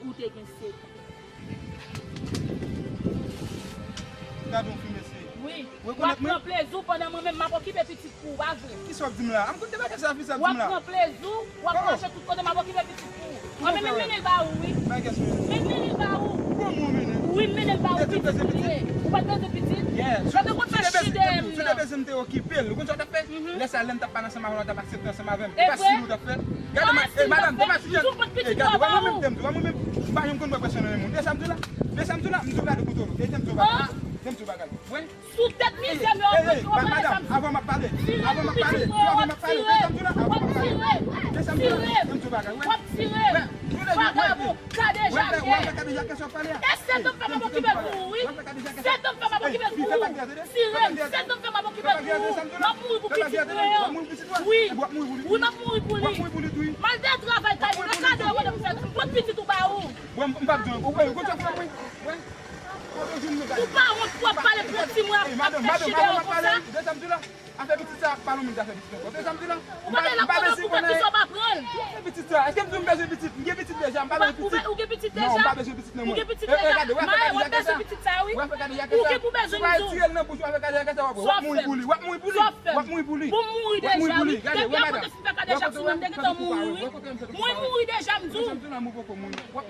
Ou te gen sèt an. Gade yon fi, mesye. Wi. W ap pran plezi w pandan mwen menm m ap okipe pitit pou ou, pa vre? Kisa w ap di m la? An, koute bagay sa fi sa ap di m la. W ap pran plezi w, w ap mache tout kote, m ap okipe pitit pou ou. Mwen menm, mennen l ba ou, wi. Mennen l ba ou. Wi, mennen l ba ou, pitit li ye. Ou pa t bezwen pitit? Gade kont sa chidè m nan. Si w te bezwen m te okipe l, ou konn sa w t ap fè? Lè sa, lè m t ap pale ansanm avè w, w t ap aksepte ansanm avè m. E pa si ou t ap fè. Gade, madanm, depi si jan. E gade, wè mwen menm, tèm tou, wè mwen menm, m pa janm konn bwè bwè san nan men moun. E sa m di w la? E sa m di w la? M di w gade kote w ye. Tèm tou, baba. Tèm tou, bagay. Wè. Sou tèt mizè m yo, w ap pran sa m di. Avan m ap pale. Avan m ap pale. Avan m ap pale. Tèm tou la, avan m ap pale. Tèm tou, bagay. Wè. W ap tire. Vagabon. Kadejakè. Wè, wè, kadejakè sa w ap pale a. E sèt an fè m ap okipe pou ou, wi. Sèt an fè m ap okipe pou ou. Tire m, sèt an fè m ap okipe pou ou. M ap mouri pou pitit mwen yo. Wi. Wi, m ap mouri pou li. M al dèyè travay kay li, nan kado yo, kote pou fè, m pot pitit ou ba ou. Ou pa wont pou w ap pale pou yon timoun ap fè chidè yo konsa. Afè pitit sa, pa lonmen afè pitit ankò. Tande sa m di la? Ou pa bezwen konnen pou kisa w pa pran l. Afè pitit sa, èske m di w m bezwen pitit? M gen pitit deja, m pa bezwen pitit. Ou gen pitit deja? Non, m pa bezwen pitit nan mwen. Ou gen pitit deja? Maye, w ap bezwen pitit sa, wi. Ou gen pou bezwen m di w. Si w pa retire l nan bouch ou, afè kadejakè sa w ap wè. W ap mouri pou li, w ap mouri pou li. W ap mouri pou li. Pou m mouri deja, wi. Depi yon kote fin fè kadejakè sou mwen, m te gentan mouri, wi. Mwen mouri deja, m di w. Mwen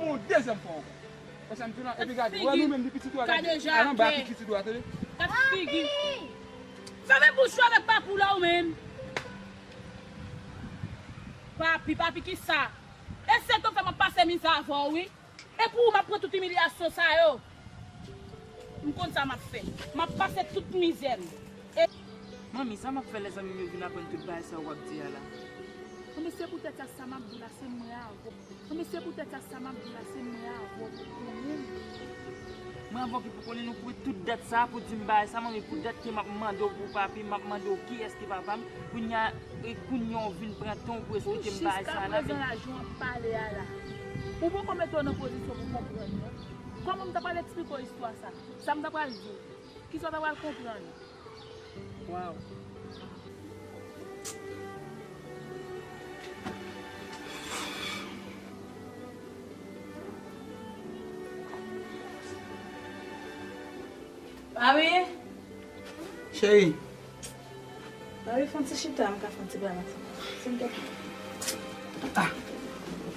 mouri deja, m di w. Wè sa m di w la, epi gade, wè nou menm li pitit ou a, gade, al anba pitit ou a, tande. Gad figi. Fèmen bouch ou avèk papi w la ou menm. Papi, papi kisa? E se tou fè m ap pase mizè avè w, wi. E pou ou m ap pran tout imilyasyon sa yo. M konn sa m ap fè. M ap pase tout mizè m. E manmi, sa m ap fè lè zanmi m yo vin aprann tout bagay sa ou ap di a la? Manmi, se poutèt sa, sa m ap di w la, se mwen avè w. Manmi, se poutèt sa, sa m ap di w la, se mwen avè w pou konnen. Mwen avè w ki pou konnen, nou pou tout dat sa pou di m bagay sa, manmi, pou dat ke m ap mande w pou papi, m ap mande w kiyès ki papa m. Kounye a, e kounye a w vin pran tan w pou esplike m bagay sa la. Jiskaprezan la, jan w ap pale a la, ou poko mete w nan pozisyon pou konprann, non. Kòman m ta pral eksplike w istwa sa? Sa m ta pral di w? Kisa w ta pral konprann? Waw. Papi. Cheri. Papi, fè yon ti chita, m ka fè yon ti bagay. Silvouplè. Ah,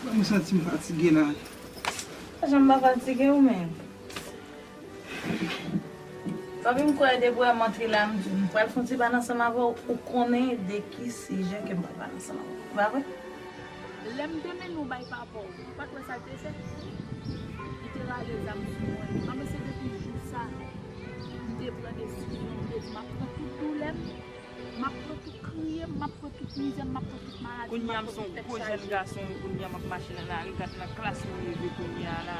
mwen santi m fatige la. Pa janm pa fatige ou menm. Papi, m kwè depi w wè m antre la, m di w, m pral fè yon ti bagay ansanm avè w, ou konnen de ki sijè ke m pral pale ansanm avè w. Pa vre? Lè m te mennen w bay papa w, ou pa t wè sa l te fè? Li te rale zam sou mwen. Manmi, se depi jou sa, m te pran desizyon, m te di, m ap pran tout doulè m, m ap pran tout kriye m, m ap pran tout mizè m, m ap pran tout maladi m, m ap pran tout tèt chaje. Kounye a, m se yon gwo jèn gason, kounye a, m ap mache nan lari, gad nan klas mwen rive kounye a la.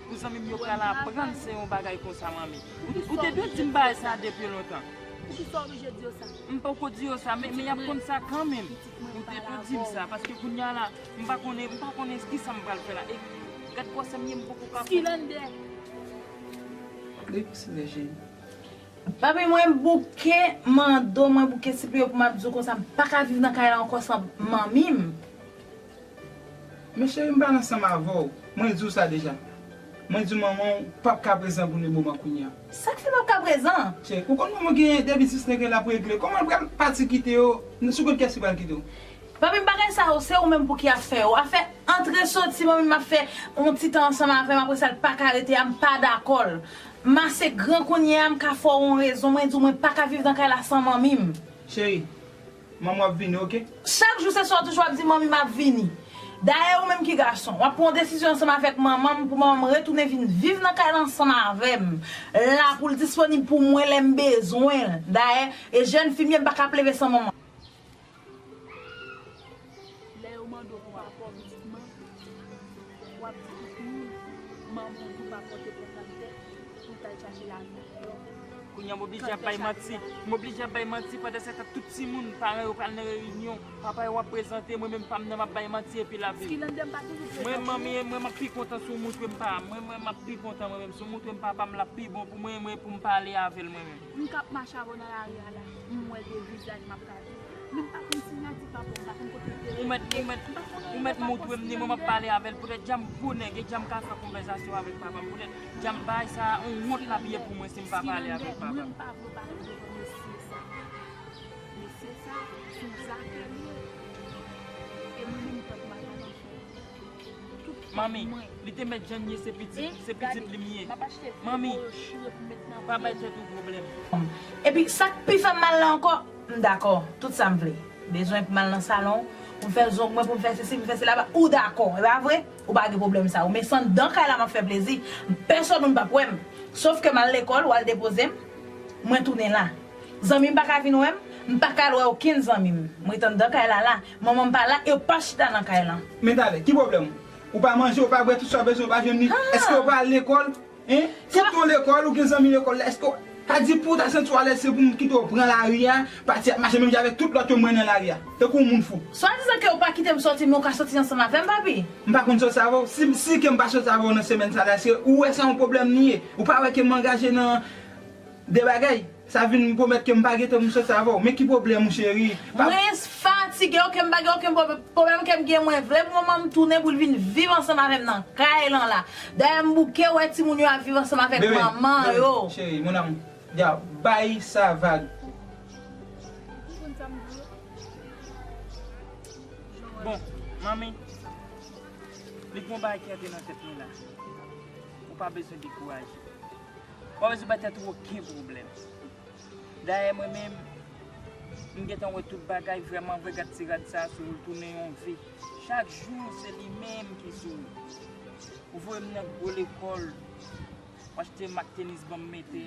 Pou zanmi m yo pral aprann se yon bagay konsa, manmi. Ou, ou te dwe di m bagay sa depi lontan. Poukisa w oblije di yo sa? M poko di yo sa, men, men y ap konn sa kanmenm. Ou te dwe di m sa, paske kounye a la, m pa konnen, m pa konnen kisa m pral fè la. E gad gwosè m ye, m poko ka fè. Skilande. Depi sou cheri. Papi, mwen bouke mando, mwen bouke sipliye pou m ap di w konsa, m pa ka viv nan kay la ankò san manmi m. Men cheri, m pale ansanm avè w. Mwen di w sa deja. Mwen di w manman w p ap ka prezan pou le moman kounye a. Sa k fè l p ap ka prezan? Cheri, ou konn manman w gen de biznis nèg la pou regle. Kòman l pral pati kite yo sou kont kiyès li pral kite w? Papi m, bagay sa yo, se ou menm pou ki ap fè yo. Afè antre soti, manmi m ap fè yon ti tan ansanm avè m, apre sa l pa ka rete a, m pa dakò l. M ase gran kounye a, m ka fè w yon rezon, mwen di w mwen pa ka viv nan kay la san manmi m. Cheri, manman w ap vini, oke? Chak jou se sa w toujou ap di manmi m ap vini. Dayè ou menm ki gason, w ap pran yon desizyon ansanm avèk manman m pou manman m retounen vin viv nan kay la ansanm avè m. La pou l disponib pou mwen lè m bezwen l. Dayè, e jèn fi m ye, m pa ka ap leve san manman. Lè yo mande w pou papa w pitit mwen, w ap di tout moun, manman w tou pa pote pran kantè pou l t al chache lavi deyò. Kounye a m oblije ap bay manti. M oblije ap bay manti pandan se tan tout timoun, paran yo pral nan reyinyon, papa yo ap prezante, mwen menm pa m nan m ap bay manti epi lavi m. Mwen manmi, mwen m ap pi kontan si w moutre m pa, mwen, mwen m ap pi kontan mwen menm si w moutre m papa m l ap pi bon pou mwen, mwen pou m pale avè l mwen menm. M k ap mache avè w nan lari a la, m wè de vizaj m ap gade. Li pa konn siyati papa, m pa konn kote l te rete. Ou mèt, ou mèt, ou mèt montre m ni mwen m ap pale avè l. Poutèt jan m gwo nèg e jan m ka fè konvèsasyon avèk papa m. Poutèt jan m bay sa, yon wont l ap ye pou mwen si m pa pale avèk papa m. Mwen pa vle w pale devan mesye sa. Mesye sa, se yon zafè li ye. E mwen menm, tankou madanm, Manmi, li te mèt jan l ye, se pitit, se pitit li m ye. Manmi, pa bay tèt ou pwoblèm. Epi sa k pi fè m mal la ankò, m dakò, tout sa m vle. Bezwen pou m al nan salon, pou m fè zong mwen, pou m fè sesi, pou m fè sela, ou dakò, e pa vre? Ou pa gen pwoblèm sa yo. Men se anndan kay la m ap fè plezi. Pèsonn moun p ap wè m. Sòf ke m al lekòl, ou al depoze m, mwen tounen la. Zanmi m pa ka vin wè m, m pa ka al wè okenn zanmi m. M ret anndan kay la la. Manman m pa la, e yo pa chita nan kay lan. Men talè, ki pwoblèm ou? Ou pa manje, ou pa bwè, tout sa w bezwen, ou pa jwenn li. Èske ou pa al lekòl? Hein? Tout ou lekòl, ou gen zanmi lekòl la, èske ou, sa di pou w ta santi w alèz, se pou m kite w pran lari a, pati ap mache menm jan avèk tout lòt yo m wè nan lari a. Tankou yon moun fou. Swadizan ke ou pa kite m sòti, men ou ka sòti ansanm avè m, papi. M pa konn sòti avè w. Si, si ke m pa sòti avè w nan semèn sa la, èske ou wè sa yon pwoblèm li ye? Ou pa wè ke m angaje nan de bagay, sa vin pwomèt ke m pa gentan pou m sòti avè w. Men ki pwoblèm ou, cheri? Pa... Mwen fatige, oke, m pa gen okenn pwob-, pwoblèm ke m gen. Mwen vle pou manman m tounen pou l vin viv ansanm avè m nan kay lan la. Dayè, m bouke wè timoun yo ap viv ansanm avèk manman yo. Bebe, bebe, cheri, mon amour, ya, bay sa vag. Bon, manmi, li gon bagay ki antre nan tèt mwen la. Ou pa bezwen dekouraje. Ou pa bezwen bay tèt ou okenn pwoblèm. Dayè, mwen menm, m gentan wè tout bagay vrèman vre, gad ti rad sa sou ou, l tounen yon vi. Chak jou, se li menm ki sou ou. Ou voye m nan gwo lekòl, ou achte mak tenis ban m mete,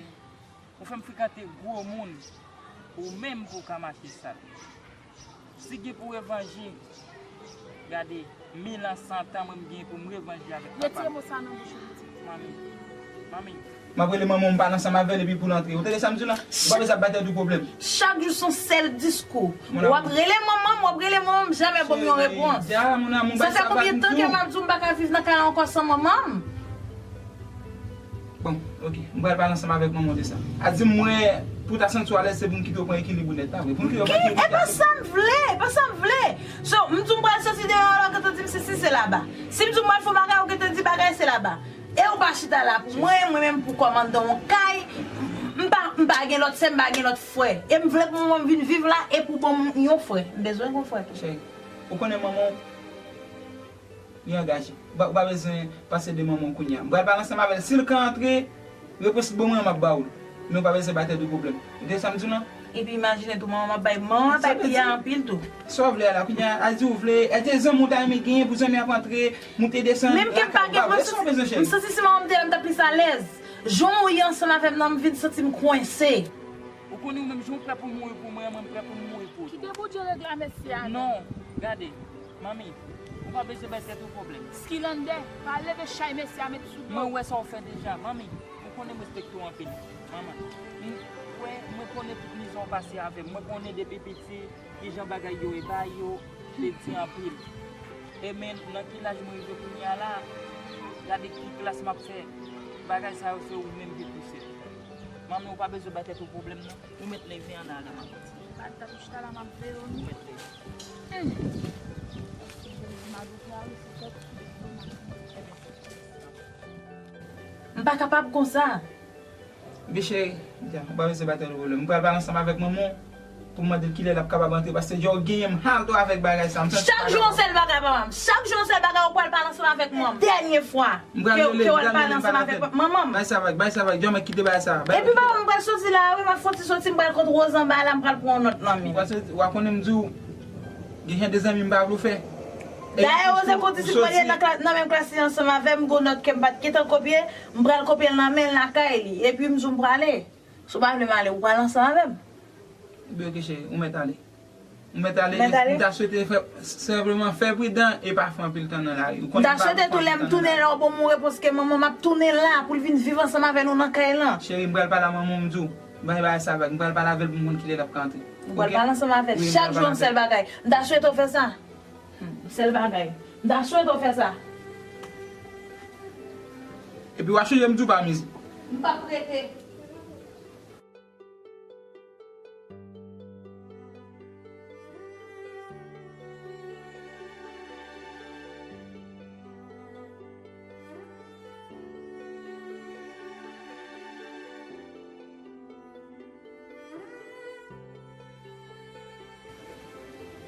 ou fè m frekante gwo moun, ou menm pou w ka mache sal. Si gen pou revanji, gade, mil an, san tan, mwen m gen pou m revanji avèk papa m. Retire mo sa nan bouch ou, pitit. Manmi, manmi. M ap rele manman w, m pale ansanm avè l epi pou l antre. Ou tande sa m di w la? Ou pa bezwen ap bay tèt ou pwoblèm. Chak jou se yon sèl diskou. W ap rele manman m, w ap rele manman m, jamè ban m yon repons. Sa fè konbyen tan ke m ap di w m pa ka viv nan kay la ankò san manman m? Bon, oke. M pral pale ansanm avèk manman w de sa. A di m, mwen, pou w ta santi w alèz, se pou m kite w pran ekilib ou nèt, pa vre? Pou m kite w pran ekilib ou nèt. E pa sa m vle, e pa sa m vle. So, m di w m pral soti deyò, la, ou gentan di m sesi, se laba. Si m di w m pral fè yon bagay, ou gentan di bagay, se laba. E ou pa chita la pou mwen, mwen menm pou kòmandan yon kay, m pa, m pa gen lòt sè, m pa gen lòt frè. E m vle pou manman m vin viv la, e pou ban m yon frè. M bezwen yon frè tou. Cheri, ou konnen manman w, li angaje. Ou pa, ou pa bezwen pase de manman w kounye a. M pral pale ansanm avè l. Si l ka antre, repons li ban mwen an, m ap ba w l. Men ou pa bezwen bay tèt ou pwoblèm. Ou tande sa m di w lan? Epi imajine tou, manman m ap bay, manman m ap bay pye a anpil tou. Sa w vle a la, kounye a, a di w vle, èske zanmi w ta renmen genyen pou zanmi ap antre, moute desann lakay ou, pa vre? Sa w bezwen, cheri? M santi si manman m te la, m t ap plis alèz. Jan w ye ansanm avè m nan, m vin santi m kwense. Ou konnen ou menm, jan w prè pou mouri pou mwen, mwen m prè pou m mouri pou ou tou. Kite Bondye regle a mesye a non. Non, gade, manmi, ou pa bezwen bay tèt ou pwoblèm. Skilande, pa leve chay mesye a met sou do. Mwen wè sa w fè deja, manmi. Ou konnen m respekte w anpil, manman. M, wè, mwen konnen tout mizè w pase avè m. Mwen konnen depi piti, kijan bagay yo ye, bagay yo te di anpil. E men, nan ki laj mwen rive kounye a la, gade ki klas m ap fè. Bagay sa yo, se ou menm ki pouse. Manmi, ou pa bezwen bay tèt ou pwoblèm, non. Ou mèt leve ann ale, manmi. Pa t ap chita la, m ap veye w, non. Ou mèt leve. Hmm. M pa kapab konsa. Bebe cheri, ou pa bezwen bay tèt ou pwoblèm. M pral pale ansanm avèk manman w pou m mande l kilè l ap kapab antre, paske jan w genyen m hal tou avèk bagay sa. M santi... Chak jou yon sèl bagay, papa m. Chak jou yon sèl bagay, ou pral pale ansanm avèk manman m. Dènye fwa ke, ke w al pale ansanm avèk manman m. Bay sa vag, bay sa vag, John, mwen kite bagay sa. Epi papa m, m pral soti la, wi, m ap fon ti soti, m pral kot Rose anba la, m pral pran yon nòt nan men l. Ou pa soti, w a konnen m di w, gen jan de zanmi m pa vle w fè. Dayè, Rose konn di si mwen ye nan kla-, nan menm klas li ansanm avè m, gon nòt ke m pa t gentan kopye, m pral kopye l nan men l lakay li. Epi m di w m prale. Si w pa vle m ale, ou pral ansanm avè m. Ebyen, oke, cheri, ou mèt ale. Ou mèt ale, m ta swete fè, senpleman fè pridan e pa fè anpil tan nan lari. Ou konnen m pa vle fè anpil tan nan lari. M ta swete tou lè m tounen la, ou ban m yon repons ke manman m ap tounen la pou l vin viv ansanm avè nou nan kay lan. Cheri, m pral pale a manman w, m di w, bay bagay sa vag, m pral pale avè l pou m konn kilè l ap ka antre. Ou pral pale ansanm avè l chak jou yon sèl bagay. M ta swete w fè sa. Hmm, sèl bagay. M ta swete w fè sa. Epi w a chanje m di w pa mize. M p ap rete.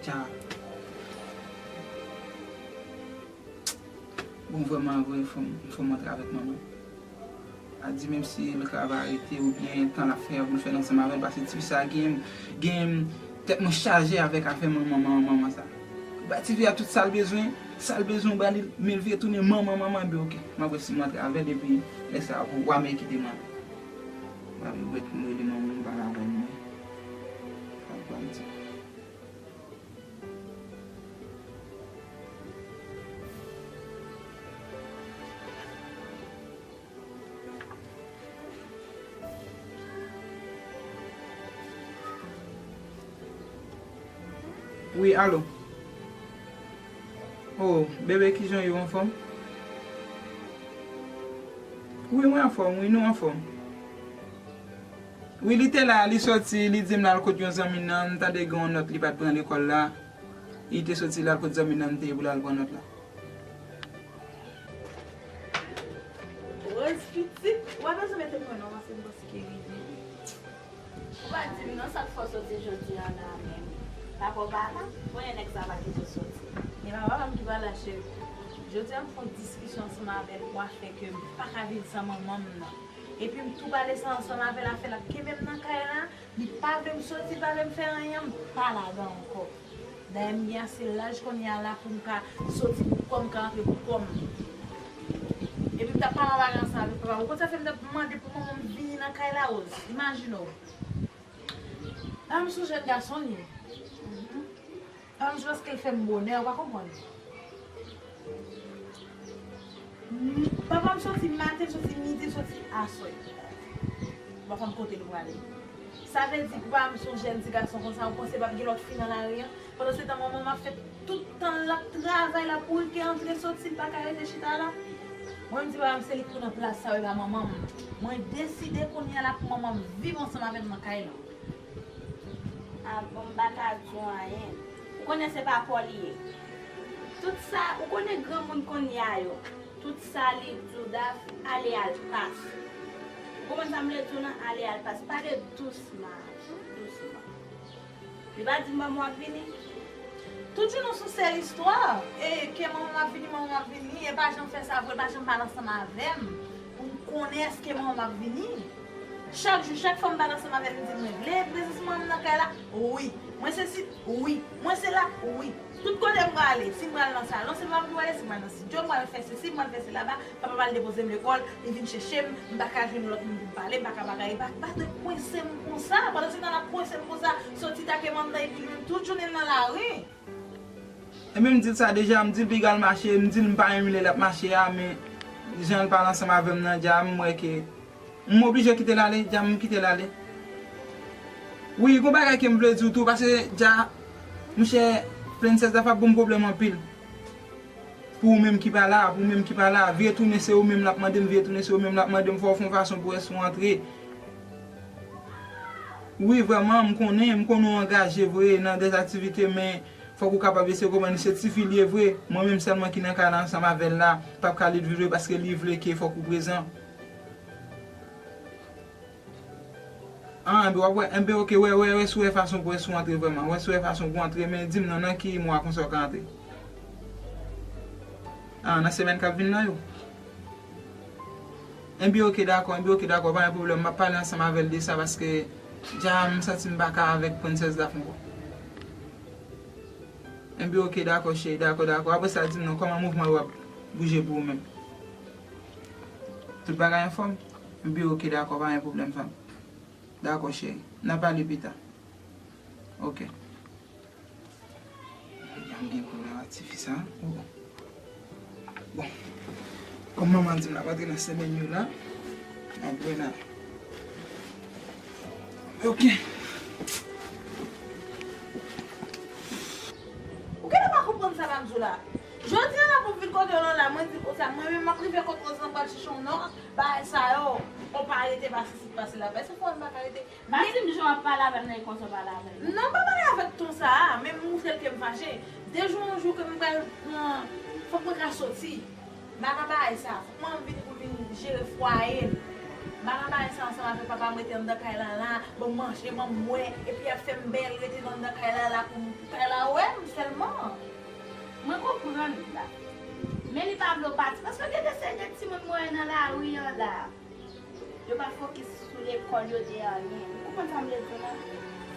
Sa. Bon, vrèman vre, fò m, fò m antre avèk manman. A di menm si le travay arete oubyen tan l ap fè, pou l fè l ansanm avè l, paske tifi sa gen, gen tèt mwen chaje avèk afè manman, manman, manman sa. Ba tifi a tout sa l bezwen, sa l bezwen, ba li, men l vire tounen manman, manman, epi oke. M ap wè si m antre avè l, epi lè sa a, w a men kite mwen. M ap wè pou m rele manman m, m pale avè l, mwen. Sa l pral di. Wi, alo. Oh, bebe, kijan w ye, w anfòm? Wi, mwen anfòm, wi, nou anfòm. Wi, li te la, li soti, li di m l al kot yon zanmi l nan, m tande gen yon nòt li pa t pran lekòl la. Li te soti, l al kot zanmi l nan, m te ye pou l al pran nòt la. Rose pitit, w ap bezwen mete mwen non, paske m panse ke rive. Ou pa di m non sa k fè w soti jodi a la menm. Papa w pa la? Konnen nèg sa pa kite w soti. E pa papa m ki pa la, cheri. Jodi a m fè yon diskisyon ansanm avè l pou afè ke m pa ka viv san manman m nan. Epi m tou pale sa ansanm avè l, afè l ap kenbe m nan kay la, li pa vle m soti, li pa vle m fè anyen, m pa ladan ankò. Dayè m gen ase laj kounye a la pou m ka soti pou kò m, ka antre pou kò m. Epi m t ap pale anba ansanm avèk papa m. Ou konn sa fè m t ap mande pou manman m vini nan kay la, Rose? Imajine w. Papa m se yon jèn gason li ye. Papa m se paske l fè m bonè, ou pa konprann. M, papa m soti maten, l soti midi, l soti aswè. Ou pa konn kote l prale. Sa vle di, papa m se yon jèn ti gason konsa, ou panse p ap gen lòt fi nan lari a? Pandansetan, manman m ap fè tout tan l ap travay, l ap bourike, antre soti, l pa ka rete chita la. Mwen, m di papa m se li k pou nan plas sa yo, e pa manman m. Mwen deside kounye a la pou manman m viv ansanm avè m nan kay la. Ah, bon, m pa ka di w anyen. Ou konnen se pa pa w li ye. Tout sa, ou konnen granmoun kounye a yo. Tout sa li di w, Daph, ale al pas. Ou konprann sa m vle di w lan? Ale al pas. Pale dousman, dousman. Li pa di m manman w ap vini? Tout jounen w sou seri istwa. E ke manman m ap vini, manman m ap vini. E pa janm fè sa vre, pa janm pale ansanm avè m pou m konnen èske manman m ap vini. Chak jou, chak fwa m pale ansanm avè l, m di l mwen vle prezans manman m nan kay la. Wi. Mwen se si, wi. Mwen se la, wi. Tout kote m prale, si m pral nan salon, se manman m ki prale, si m pral nan estidyo, m pral fè sesi, m pral fè sela, papa m al depoze m lekòl, li vin chèche m, m pa ka jwenn lòt moun pou m pale, m pa ka bagay, pa, pa te kwense m konsa. Pandansetan l ap kwense m konsa, soti take manman nan epi li menm tout jounen l nan lari. Ebyen m di l sa deja, m di l piga l mache, m di l m pa renmen lè l ap mache a, men jan l pale ansanm avè m nan, dja m wè ke m oblije kite l ale, dja m kite l ale. Wi, gon bagay ke m vle di w tou, paske dja, monchè, Princess Daph ap ban m pwoblèm anpil. Pou ou menm ki pa la, pou ou menm ki pa la, vire tounen se ou menm l ap mande m, vire tounen se ou menm l ap mande m, fò w fè yon fason pou wè si w antre. Wi, vrèman, m konnen, m konnen w angaje vre nan dèzaktivite, men fòk ou kapab eseye konprann li se tifi l ye vre. Mwen menm sèlman ki nan kay la ansanm avè l la, p ap ka li viv vre paske li vle ke fòk ou prezan. Ah, enben w ap wè, enben oke, wè, wè, wè si w wè fason pou wè si w antre vrèman. Wè si w wè fason pou w antre, men di m non, nan ki mwa konsa w ka antre? Ah, nan semèn k ap vin nan yo. Enben oke, dakò, enben oke, dakò, pa gen pwoblèm. M ap pale ansanm avè l de sa paske dja m santi m pa ka avèk Princess Daph ankò. Enben oke, dakò, cheri, dakò, dakò. Apre sa, di m non, kòman mouvman yo ap bouje pou ou menm? Tout bagay anfòm? Enben oke, dakò, pa gen pwoblèm, fanm. Dakò, cheri. N a pale pita. Oke. Janm gen pwoblèm ak tifi sa. Oh. Bon. Kòm manman di m l ap antre nan semèn yo la, m ap wè la. Oke. Ou genlè pa konprann sa m ap di w la. Jodi a la pou m vin kote w lan la, mwen di w konsa, mwen menm m ap rive kote w san m pral chèche w non. Bagay sa yo, on pa rete pase sit pase la. Èske fò m pa ka rete? Pa di m jan w ap pale avè m nan, e konsa w pale avè m. Non, m pa pale avèk ton sa a, men m montre l ke m fache. De jou an jou ke m pral pran, fòk mwen ka soti. M pa ka bay sa. Fòk mwen vini pou vin jere fwaye m. M pa nan bagay sa ansanm avèk papa m, rete anndan kay la la, ban m manje, ban m bwè, epi y ap fè m bèl, rete nan anndan kay la la pou m, kay la wè m sèlman. Mwen konprann sa. Men li pa vle w pati, paske gen de seri de timoun mwen wè nan lari an la. Yo pa fokis sou lekòl yo de anyen. Ou konprann sa m vle di w la?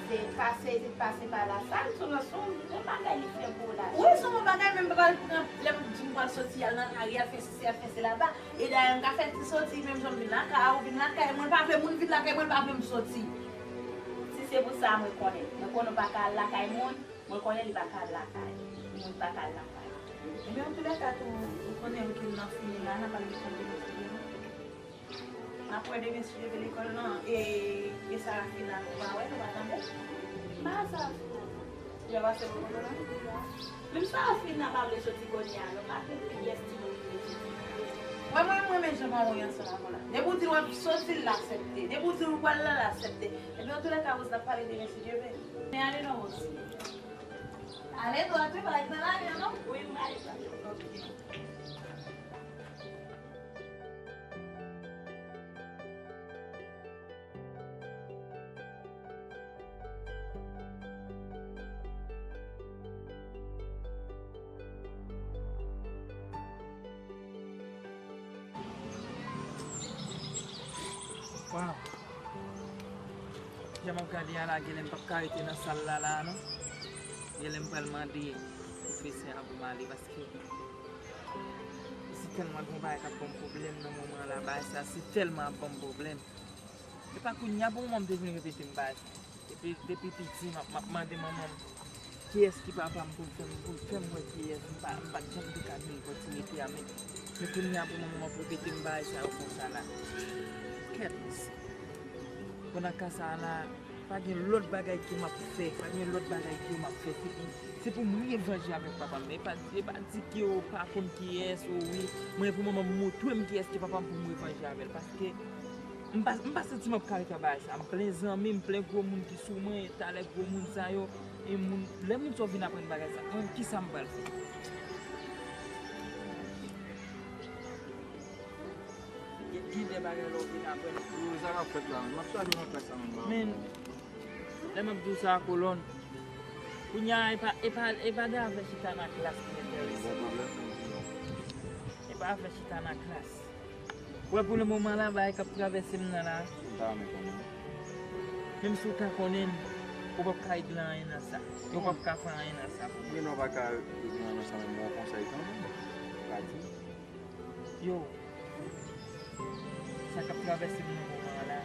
Se pase isit, pase pa la. Sa l sou ranson, yon bagay li fè pou w la. Wi, se yon bagay, men m pa pral pran lè m di m pral soti al nan lari, al fè sesi, al fè sela. E dayè, m ka fè ti soti, menm jan m vin lakay ou vin lakay mwen, l pa vle moun vin lakay mwen, l pa vle m soti. Si se pou sa, mwen konnen. Mwen konnen w pa ka al lakay moun, mwen konnen li pa ka al lakay. Moun pa ka al lakay. Ebyen, antoulèka tou, ou konnen wi ke m nan fini la, n ap al lekòl demen si Dye vle. N ap wè demen si Dye vle lekòl nan, e, e Sarafina, nou pa wè, nou pa tande. M pa wè Sarafina. Li pa pase bò kote w la? Menm Sarafina pa vle soti kounye a, non, pa gen pyès timoun ki vle soti. Wè mwen, mwen renmen jan mwen wè ansanm avè w la. Depi w di w ap soti, l aksepte. Depi w di w pral la, l aksepte. Ebyen, antoulèka, Rose, n ap pale demen si Dye vle. Men ale non, Rose. Ale dwat, wi, pa ret nan lari a, non? Wi, m pa ret nan lari. Ok. Waw. Jan m ap gade a la, genlè m p ap ka rete nan sal la la a non. Genlè m pral mande pwofesè a pou m ale paske se tèlman gon bagay k ap ban m pwoblèm nan moman an la, bagay sa se tèlman ap ban m pwoblèm. E pa kounye a pou moman m te vin repete m bagay sa. Depi, depi piti, m ap, m ap mande manman m kiyès ki papa m pou l fè m, pou l fè m wè kiyès. M pa, m pa t janm te ka jwenn opòtinite a, men, men kounye a pou moman m ap repete m bagay sa yo konsa la. Kèt mesye. Pandan ka sa a la, pa gen lòt bagay ke m ap fè, pa gen lòt bagay ke m ap fè. Se pou, se pou m revanje avèk papa m. E pa, e pa di ke yo pa konn kiyès, o wi. Mwen, pou moman, m montre m kiyès ki papa m pou m revanje avè l. Paske m pa, m pa santi m ap ka ret nan bagay sa. M plen zanmi, m plen gwo moun ki sou mwen, e talè gwo moun sa yo, e moun, lè moun sa yo vin aprann bagay sa, mwen, kisa m pral fè? Gen, gen de bagay lè w vin aprann. Yo, sa k ap fèt la, m ap chaje nan klas la menm, bro. Men, lè m ap di w sa, kolòn, kounye a, e pa, e pa, e pa de afè chita nan klas ki enterese m. Bon pwoblèm, men, non. E pa afè chita nan klas. Wè, pou le moman la, bagay k ap travèse m nan la. M ta renmen konnen. Menm si w ta konnen l, ou p ap ka regle anyen nan sa. Ou p ap ka fè anyen nan sa pou mwen. Gen lè w pa ka regle anyen nan sa, men m ba w konsèy kanmenm. Pa di. Yo, sa k ap travèse m nan moman an la,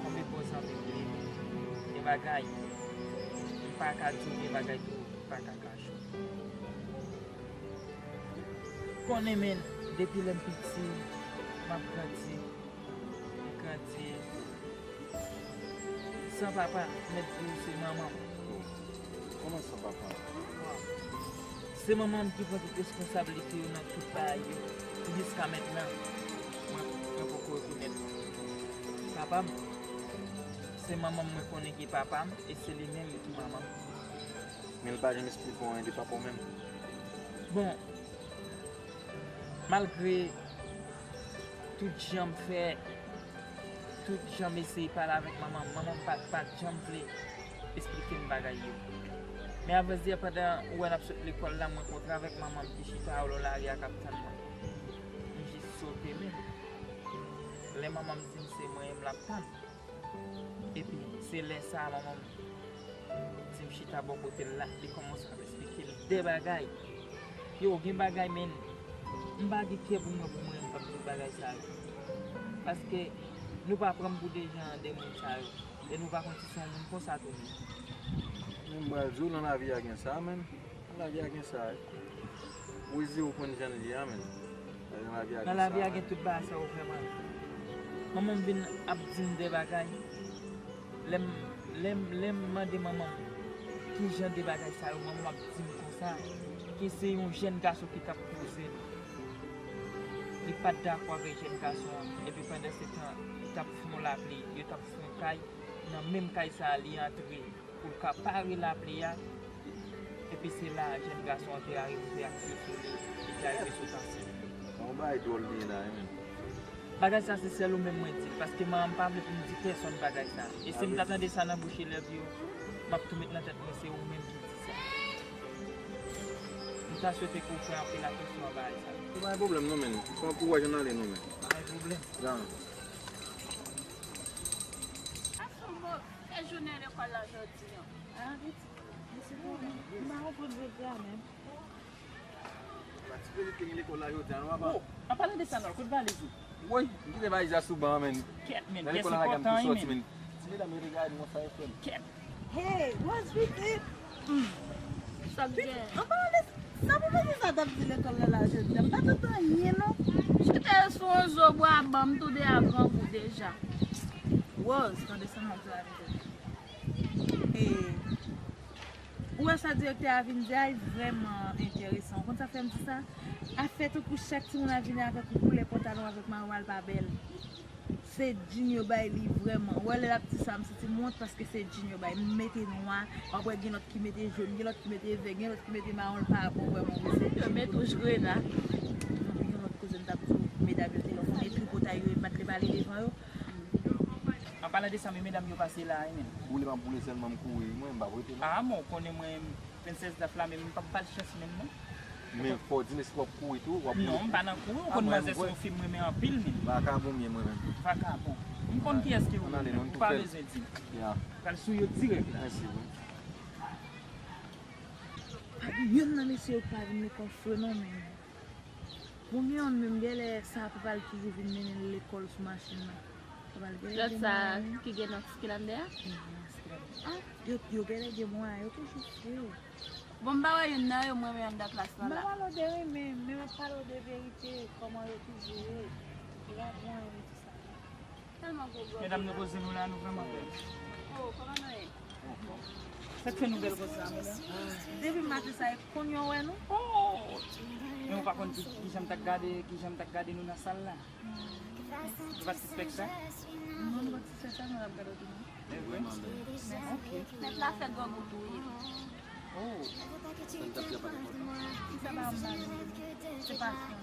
kòm e bon zanmi m ye, gen bagay, m pa ka di w, gen bagay tou, m pa ka kache w. Konnen, men, depi lè m piti, m ap grandi, m grandi san papa, m mèt di w se manman m. Kòman san papa? Se manman m ki pran tout responsablite yo nan tout bagay yo. Jiska mentnan, mwen, mwen poko rekonèt papa m. Se manman m mwen konnen ki papa m, e se li menm ki manman m. Men l pa janm esplike w anyen de papa w menm? Bon, malgre tout jan m fè, tout jan m eseye pale avèk manman m, manman m pa, pa t janm vle esplike m bagay yo. Men avèdire, pandan ou wè n ap sot lekòl la, m rankontre avèk manman m ki chita alò lari a k ap tann mwen. M jis sote men. Lè manman m di m se mwen menm l ap tann. Epi, se lè sa a, manman m di m chita bò kote l la, li kòmanse ap esplike m de bagay. Yo, gen bagay, men, m pa gen kè pou mwen, pou mwen, m p ap di bagay sa yo. Paske nou pa pran m pou de jan de moun sa yo. E nou pa konn si se yon moun konsa tou menm. Men m pral di w, nan lavi a gen sa, menm. Nan lavi a gen sa, wi. Ou ezi ou konn jan l ye a, menm. Nan lavi a gen sa, wi. Nan lavi a gen tout bagay sa yo vrèman. Manman m vin ap di m de bagay. Lè m, lè m, lè m mande manman m ki jan de bagay sa yo, manman m ap di m konsa, ke se yon jèn gason ki t ap poze l. Li pa t dakò avèk jèn gason an. Epi pandan se tan, li t ap fè yon lapli, yo t ap fè yon kay. Nan menm kay sa a, li antre pou l ka pare lapli a. Epi se la, jèn gason an te arive fè aksyon sou li, li te arive sot ansent. Yon bagay dwòl li ye la, wi, menm. Bagay sa se sèl ou menm mwen di l, paske manman m pa vle pou m di pèsonn bagay sa. E si m ta tande sa nan bouch elèv yo, m ap tou met nan tèt mwen se ou menm ki di sa. M ta swete ke w pran anpil atansyon a bagay sa. Se pa yon pwoblèm non, men. Pran kouraj, ann ale non, men. Pa gen pwoblèm. Jan. Asanbo, e jounen lekòl la jodi an. Ah, piti. Mesi pou ou. M pa konprann jodi a menm. Pati Felip te gen lekòl la jodi a, non, papa? Oh, an palan de sa, non, kote valiz ou? Woy, m kite valiz la sou ban an, men. Kèt, men, pyès enpòtan wi, men. Ti medam yo te gade m konsa, yo fè m. Kèt. Hey, what's with it? Hmm. Sa k gen? An palan de sa, pou mesye sa t ap di lekòl la, la jodi a, m pa tande anyen, non. Chita yo sou yon zo bwa, ban m toude a grangou deja. Rose, tande sa m ap di la, Hey. Ou wè sa direktè a vin di a, li vrèman enteresan. Ou konn sa fè m di sa? Afè tankou chak timoun ap vini avèk yon koulè pantalon avèk mawon a, l pa bèl. Se djin yo bay li vrèman. Ou wè lè l ap di sa, m santi m wont paske se djin yo bay. M mete nwa, w ap wè gen lòt ki mete jòn, gen lòt ki mete vè, gen lòt ki mete mawon, l pa bon vrèman, mesye. Yo met wouj grena. Gen lòt koze m t ap di w, medam yo te lè w konnen tripotay yo, yo pa t le pale devan yo. An palan de sa, men medam yo pase la, wi, men. Boule m ap boule sèlman, m kouri, mwen, m p ap rete, non. Ah, men w konnen mwen, Princess Daph la, men m p ap ba l chans menm, non. Men fò w di m si w ap kouri tou, w ap boule. Non, m pa nan kouri, ou konn manzè se yon fi m renmen anpil, men. Vakabon m ye, mwen menm. Vakabon. M konn kiyès ki ou, ou pa bezwen di m. Pral sou yo dirèk la. Mèsi, wi. Pa gen youn nan mesye yo k pa vin lekòl fre, non, men. Bon, gen youn menm, genlè sa papa l toujou vin mennen l lekòl sou machin nan. Papa l genlè gen mwayen. Lòt sa ki gen nan Skilande a? Mhm, nan Skilande. Ah. Yo, yo genlè gen mwayen, yo toujou fre. Bon, m pa wè youn nan yo m renmen anndan klas lan la. M pa pale w de renmen, men m ap pale w de verite, kòman yo toujou ye. Yo pa gen mwayen de di sa. Tèlman gwo gòj. Medam, nou poze nou la, nou vrèman bèl. Oh, kòman nou ye? Sa k fè nou bèl konsa, medam? Depi maten sa, e konn yo wè nou. Oh! Men ou pa konn ki, ki jan m t ap gade, ki jan m t ap gade nou nan sal la? Ou pa t sispèk sa? Non, nou pa t sispèk sa, nou t ap gade w tou non. E vre? Ok. Mèt la fè grangou tou wi. Oh. Sa n t ap fè pa t enpòtan. Kisa pa m ba nou? Se pasyon.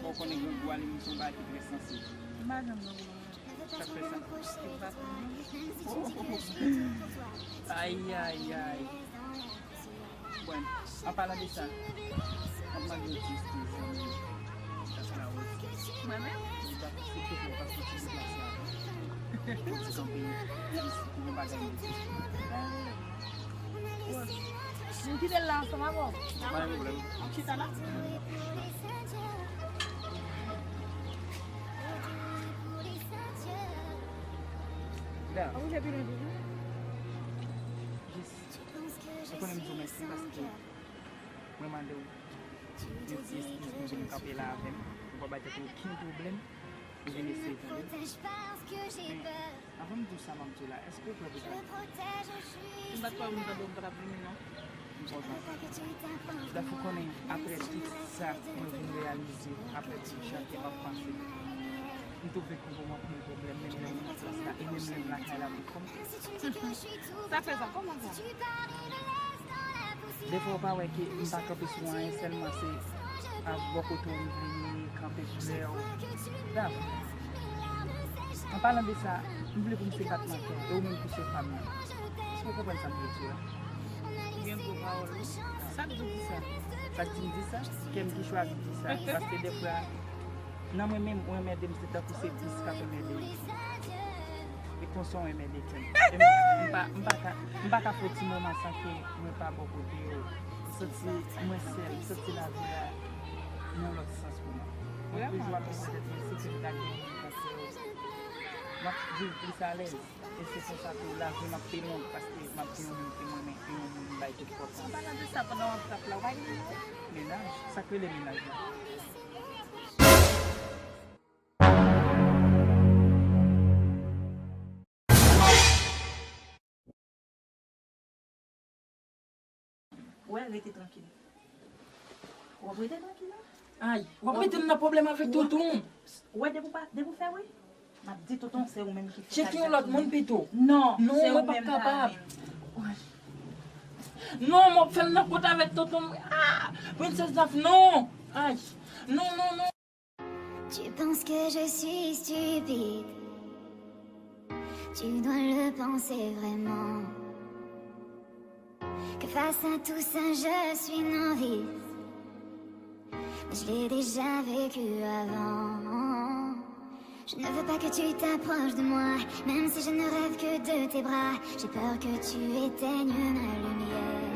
Bon, ou konnen grangou a li menm se yon bagay ki trè sansib. M pa janm grangou non. Sa k fè sa? Se pa pou mwen. Oh. Ay, ay, ay. Bon, an palan de sa, m ap mande yon ti eskiz zanmi Tasla Rose. Mwen menm? Li pa, silvouplè, pa soti sou plas la. Pou ti kanpe, jis pou yon bagay nou di. Rose, nou kite l la ansanm avè w. Pa gen pwoblèm. N ap chita la. Da. Ou konnen m di w mèsi paske mwen mande w yon ti eskiz pou vin kanpe la avè m. Ou pa bay tèt ou okenn pwoblèm. Ou vin eseye tande. Men, avan m di w sa m ap di w la, èske w prè pou tande? Si m pa t kwè w, m tande w, m pa t ap vini non. M kontan. Daf, ou konnen, apre tout sa mwen vin reyalize, apre tout jan ke m ap panse, m twouve ke w ban m anpil pwoblèm, menm lè m nan klas la, e menm lè m lakay la tou. Sa fè sa, kòman sa? Defwa ou pa wè ke m pa kanpe sou anyen, sèlman se a bò kote w m vle kanpe pou lè w. Daf, an palan de sa, m vle pou m se batman kè w, e ou menm pou se fanm nan. Èske w konprann sa m vle di w la? Gen gwo pawòl wi. Sa k di w di sa? Sa k di m di sa? Kè m ki chwazi di sa. Paske defwa, nan mwen menm, ou renmen ede m, se tankou se plis k ap renmen ede m. E konsa w renmen ede kè m. E m, m pa, m pa ka, m pa ka fè yon ti moman san ke mwen pa bò kote w. M santi mwen sèl, m santi lavi a nan lòt sans pou mwen. Mwen toujou ap di tèt mwen, si ke m ta gen yon fi tankou w, m ap viv plis alèz. E se konsa tou lavi m ap pi long paske m ap gen yon moun ke m renmen e yon moun m bay tout enpòtans. An palan de sa, pandan w ap rap la, ou pa gen mennaj? Mennaj? Sa k rele mennaj la? Ou wè, rete trankil. W ap rete trankil la. Ay, w ap mete m nan pwoblèm avèk tonton. Ou wè, depi w pa, depi w fè wi, m ap di tonton se ou menm ki fè sa. Tcheke yon lòt moun pito. Non, non, se ou menm pa kapab. Non, m ap fè l nan kont avèk tonton. Ah, Princess Daph, non. Ay, non, non, non. Tu penses que je suis stupide? Tu dois le penser vraiment. Que face à tout ça, je suis novice. Mais je l'ai déjà vécu avant. Je ne veux pas que tu t'approches de moi, même si je ne rêve que de tes bras. J'ai peur que tu éteignes ma lumière.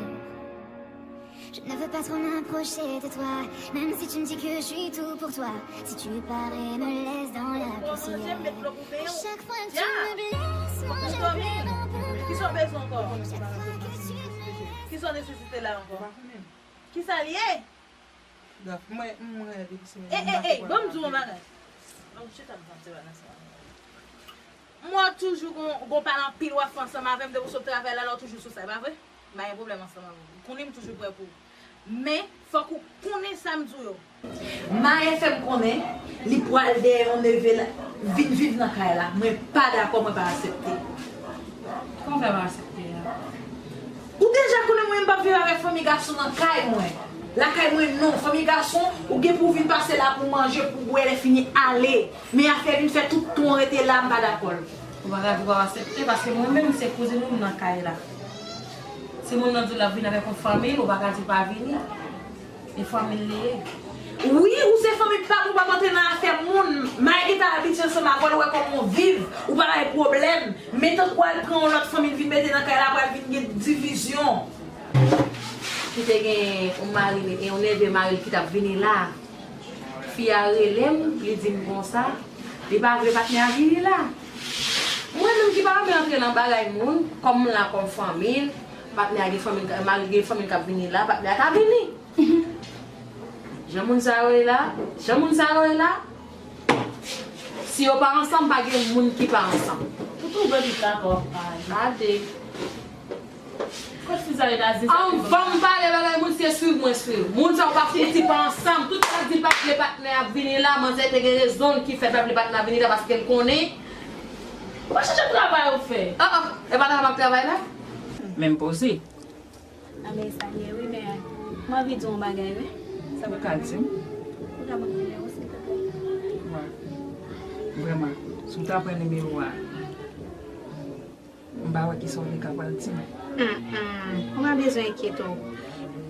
Je ne veux pas trop m'approcher de toi, même si tu me dis que je suis tout pour toi. Si tu pars et me laisses dans la poussière. À chaque fois que tu me blesses, moi je pleure un peu moins. Chaque fois que tu me laisses. Kisa w nesesite la ankò? Kisa l ye? Gaf, mwen, mwen rete pise men. Ey, ey, ey, ban m di w yon bagay. An, chita m santi bagay sa. Mwen toujou gon, gon pale anpil w ap fè ansanm avè m, depi w sot travay la, la w toujou sou sa, e pa vre? M pa gen pwoblèm ansanm avè w. Ou konnen m toujou prè pou ou. Men, fòk ou konnen sa m di w yo. Maye fè m konnen li pral dèyè yon neve la, vin viv nan kay la. Mwen pa dakò, mwen pa aksepte. Kòman w fè pa aksepte a? Ou deja konnen mwen menm m p ap viv avèk fanmi gason nan kay mwen. Lakay mwen non, fanmi gason, ou gen pou w vin pase la pou w manje, pou w bwè, lè fini ale. Men afè vin fè tout tan w rete la, m pa dakò l. Ou pa ka di w p ap aksepte, paske mwen menm se kouzin ou m nan kay la. Si moun nan di w l ap vin avèk yon fanmi l, ou pa ka di l pa vini. E fanmi l li ye. Wi, ou se fanmi pa m, ou p ap antre nan afè moun. Maye gentan abitye ansanm avè w, l wè kòman w viv, ou pa bay pwoblèm. Men tankou w al pran yon lòt fanmi l vin mete nan kay la, pral vin gen divizyon. Ki te gen yon mari, yon neve mari l ki t ap vini la. Fi a rele m, li di m konsa, li pa vle patnè a vini la. Mwen menm ki pa renmen antre nan bagay moun, kòm m la kòm fanmi l, patnè a gen fanmi l, mari l gen fanmi l k ap vini la, patnè a ka vini. Jan moun sa yo ye la, jan moun sa yo ye la, si yo pa ansanm, pa gen moun ki pa ansanm. Ou tou gade sa kò. Gade. Kot fi sa yo ta di sa? Anvan m pale bagay moun, se swiv mwen swiv. Moun sa yo pa fouti pa ansanm. Tout sa di pa vle patnè ap vini la, manzè te gen rezon l ki fè l pa vle patnè ap vini la, paske l konnen. Ou pa chèche travay ou fè. Ah, ah, e pa la m ap travay la? Men m poze. A, men sa l ye wi, men m anvi di w yon bagay wi. Sa w ka di m? Ou ta ban m nimewo w silvouplè? Wi. Vrèman, si w ta pran nimewo a, m pa wè kisa w te ka pral di m. Mm, mm. Ou pa bezwen enkyete w.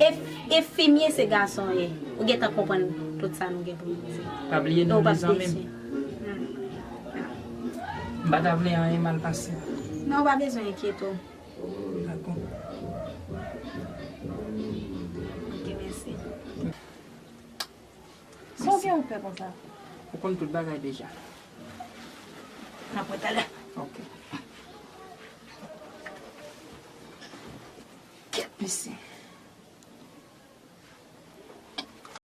E, e fi m ye, se gason ye. Ou gentan konprann tout sa nou gen pou nou di. Pa bliye non, mezanmi. Mm. M pa ta vle anyen mal pase. Non, ou pa bezwen enkyete w. Dakò. Ok, mèsi. Sa w gen yon pè konsa? Ou konn tout bagay deja. N ap wè talè. Ok. Kèt, mesye.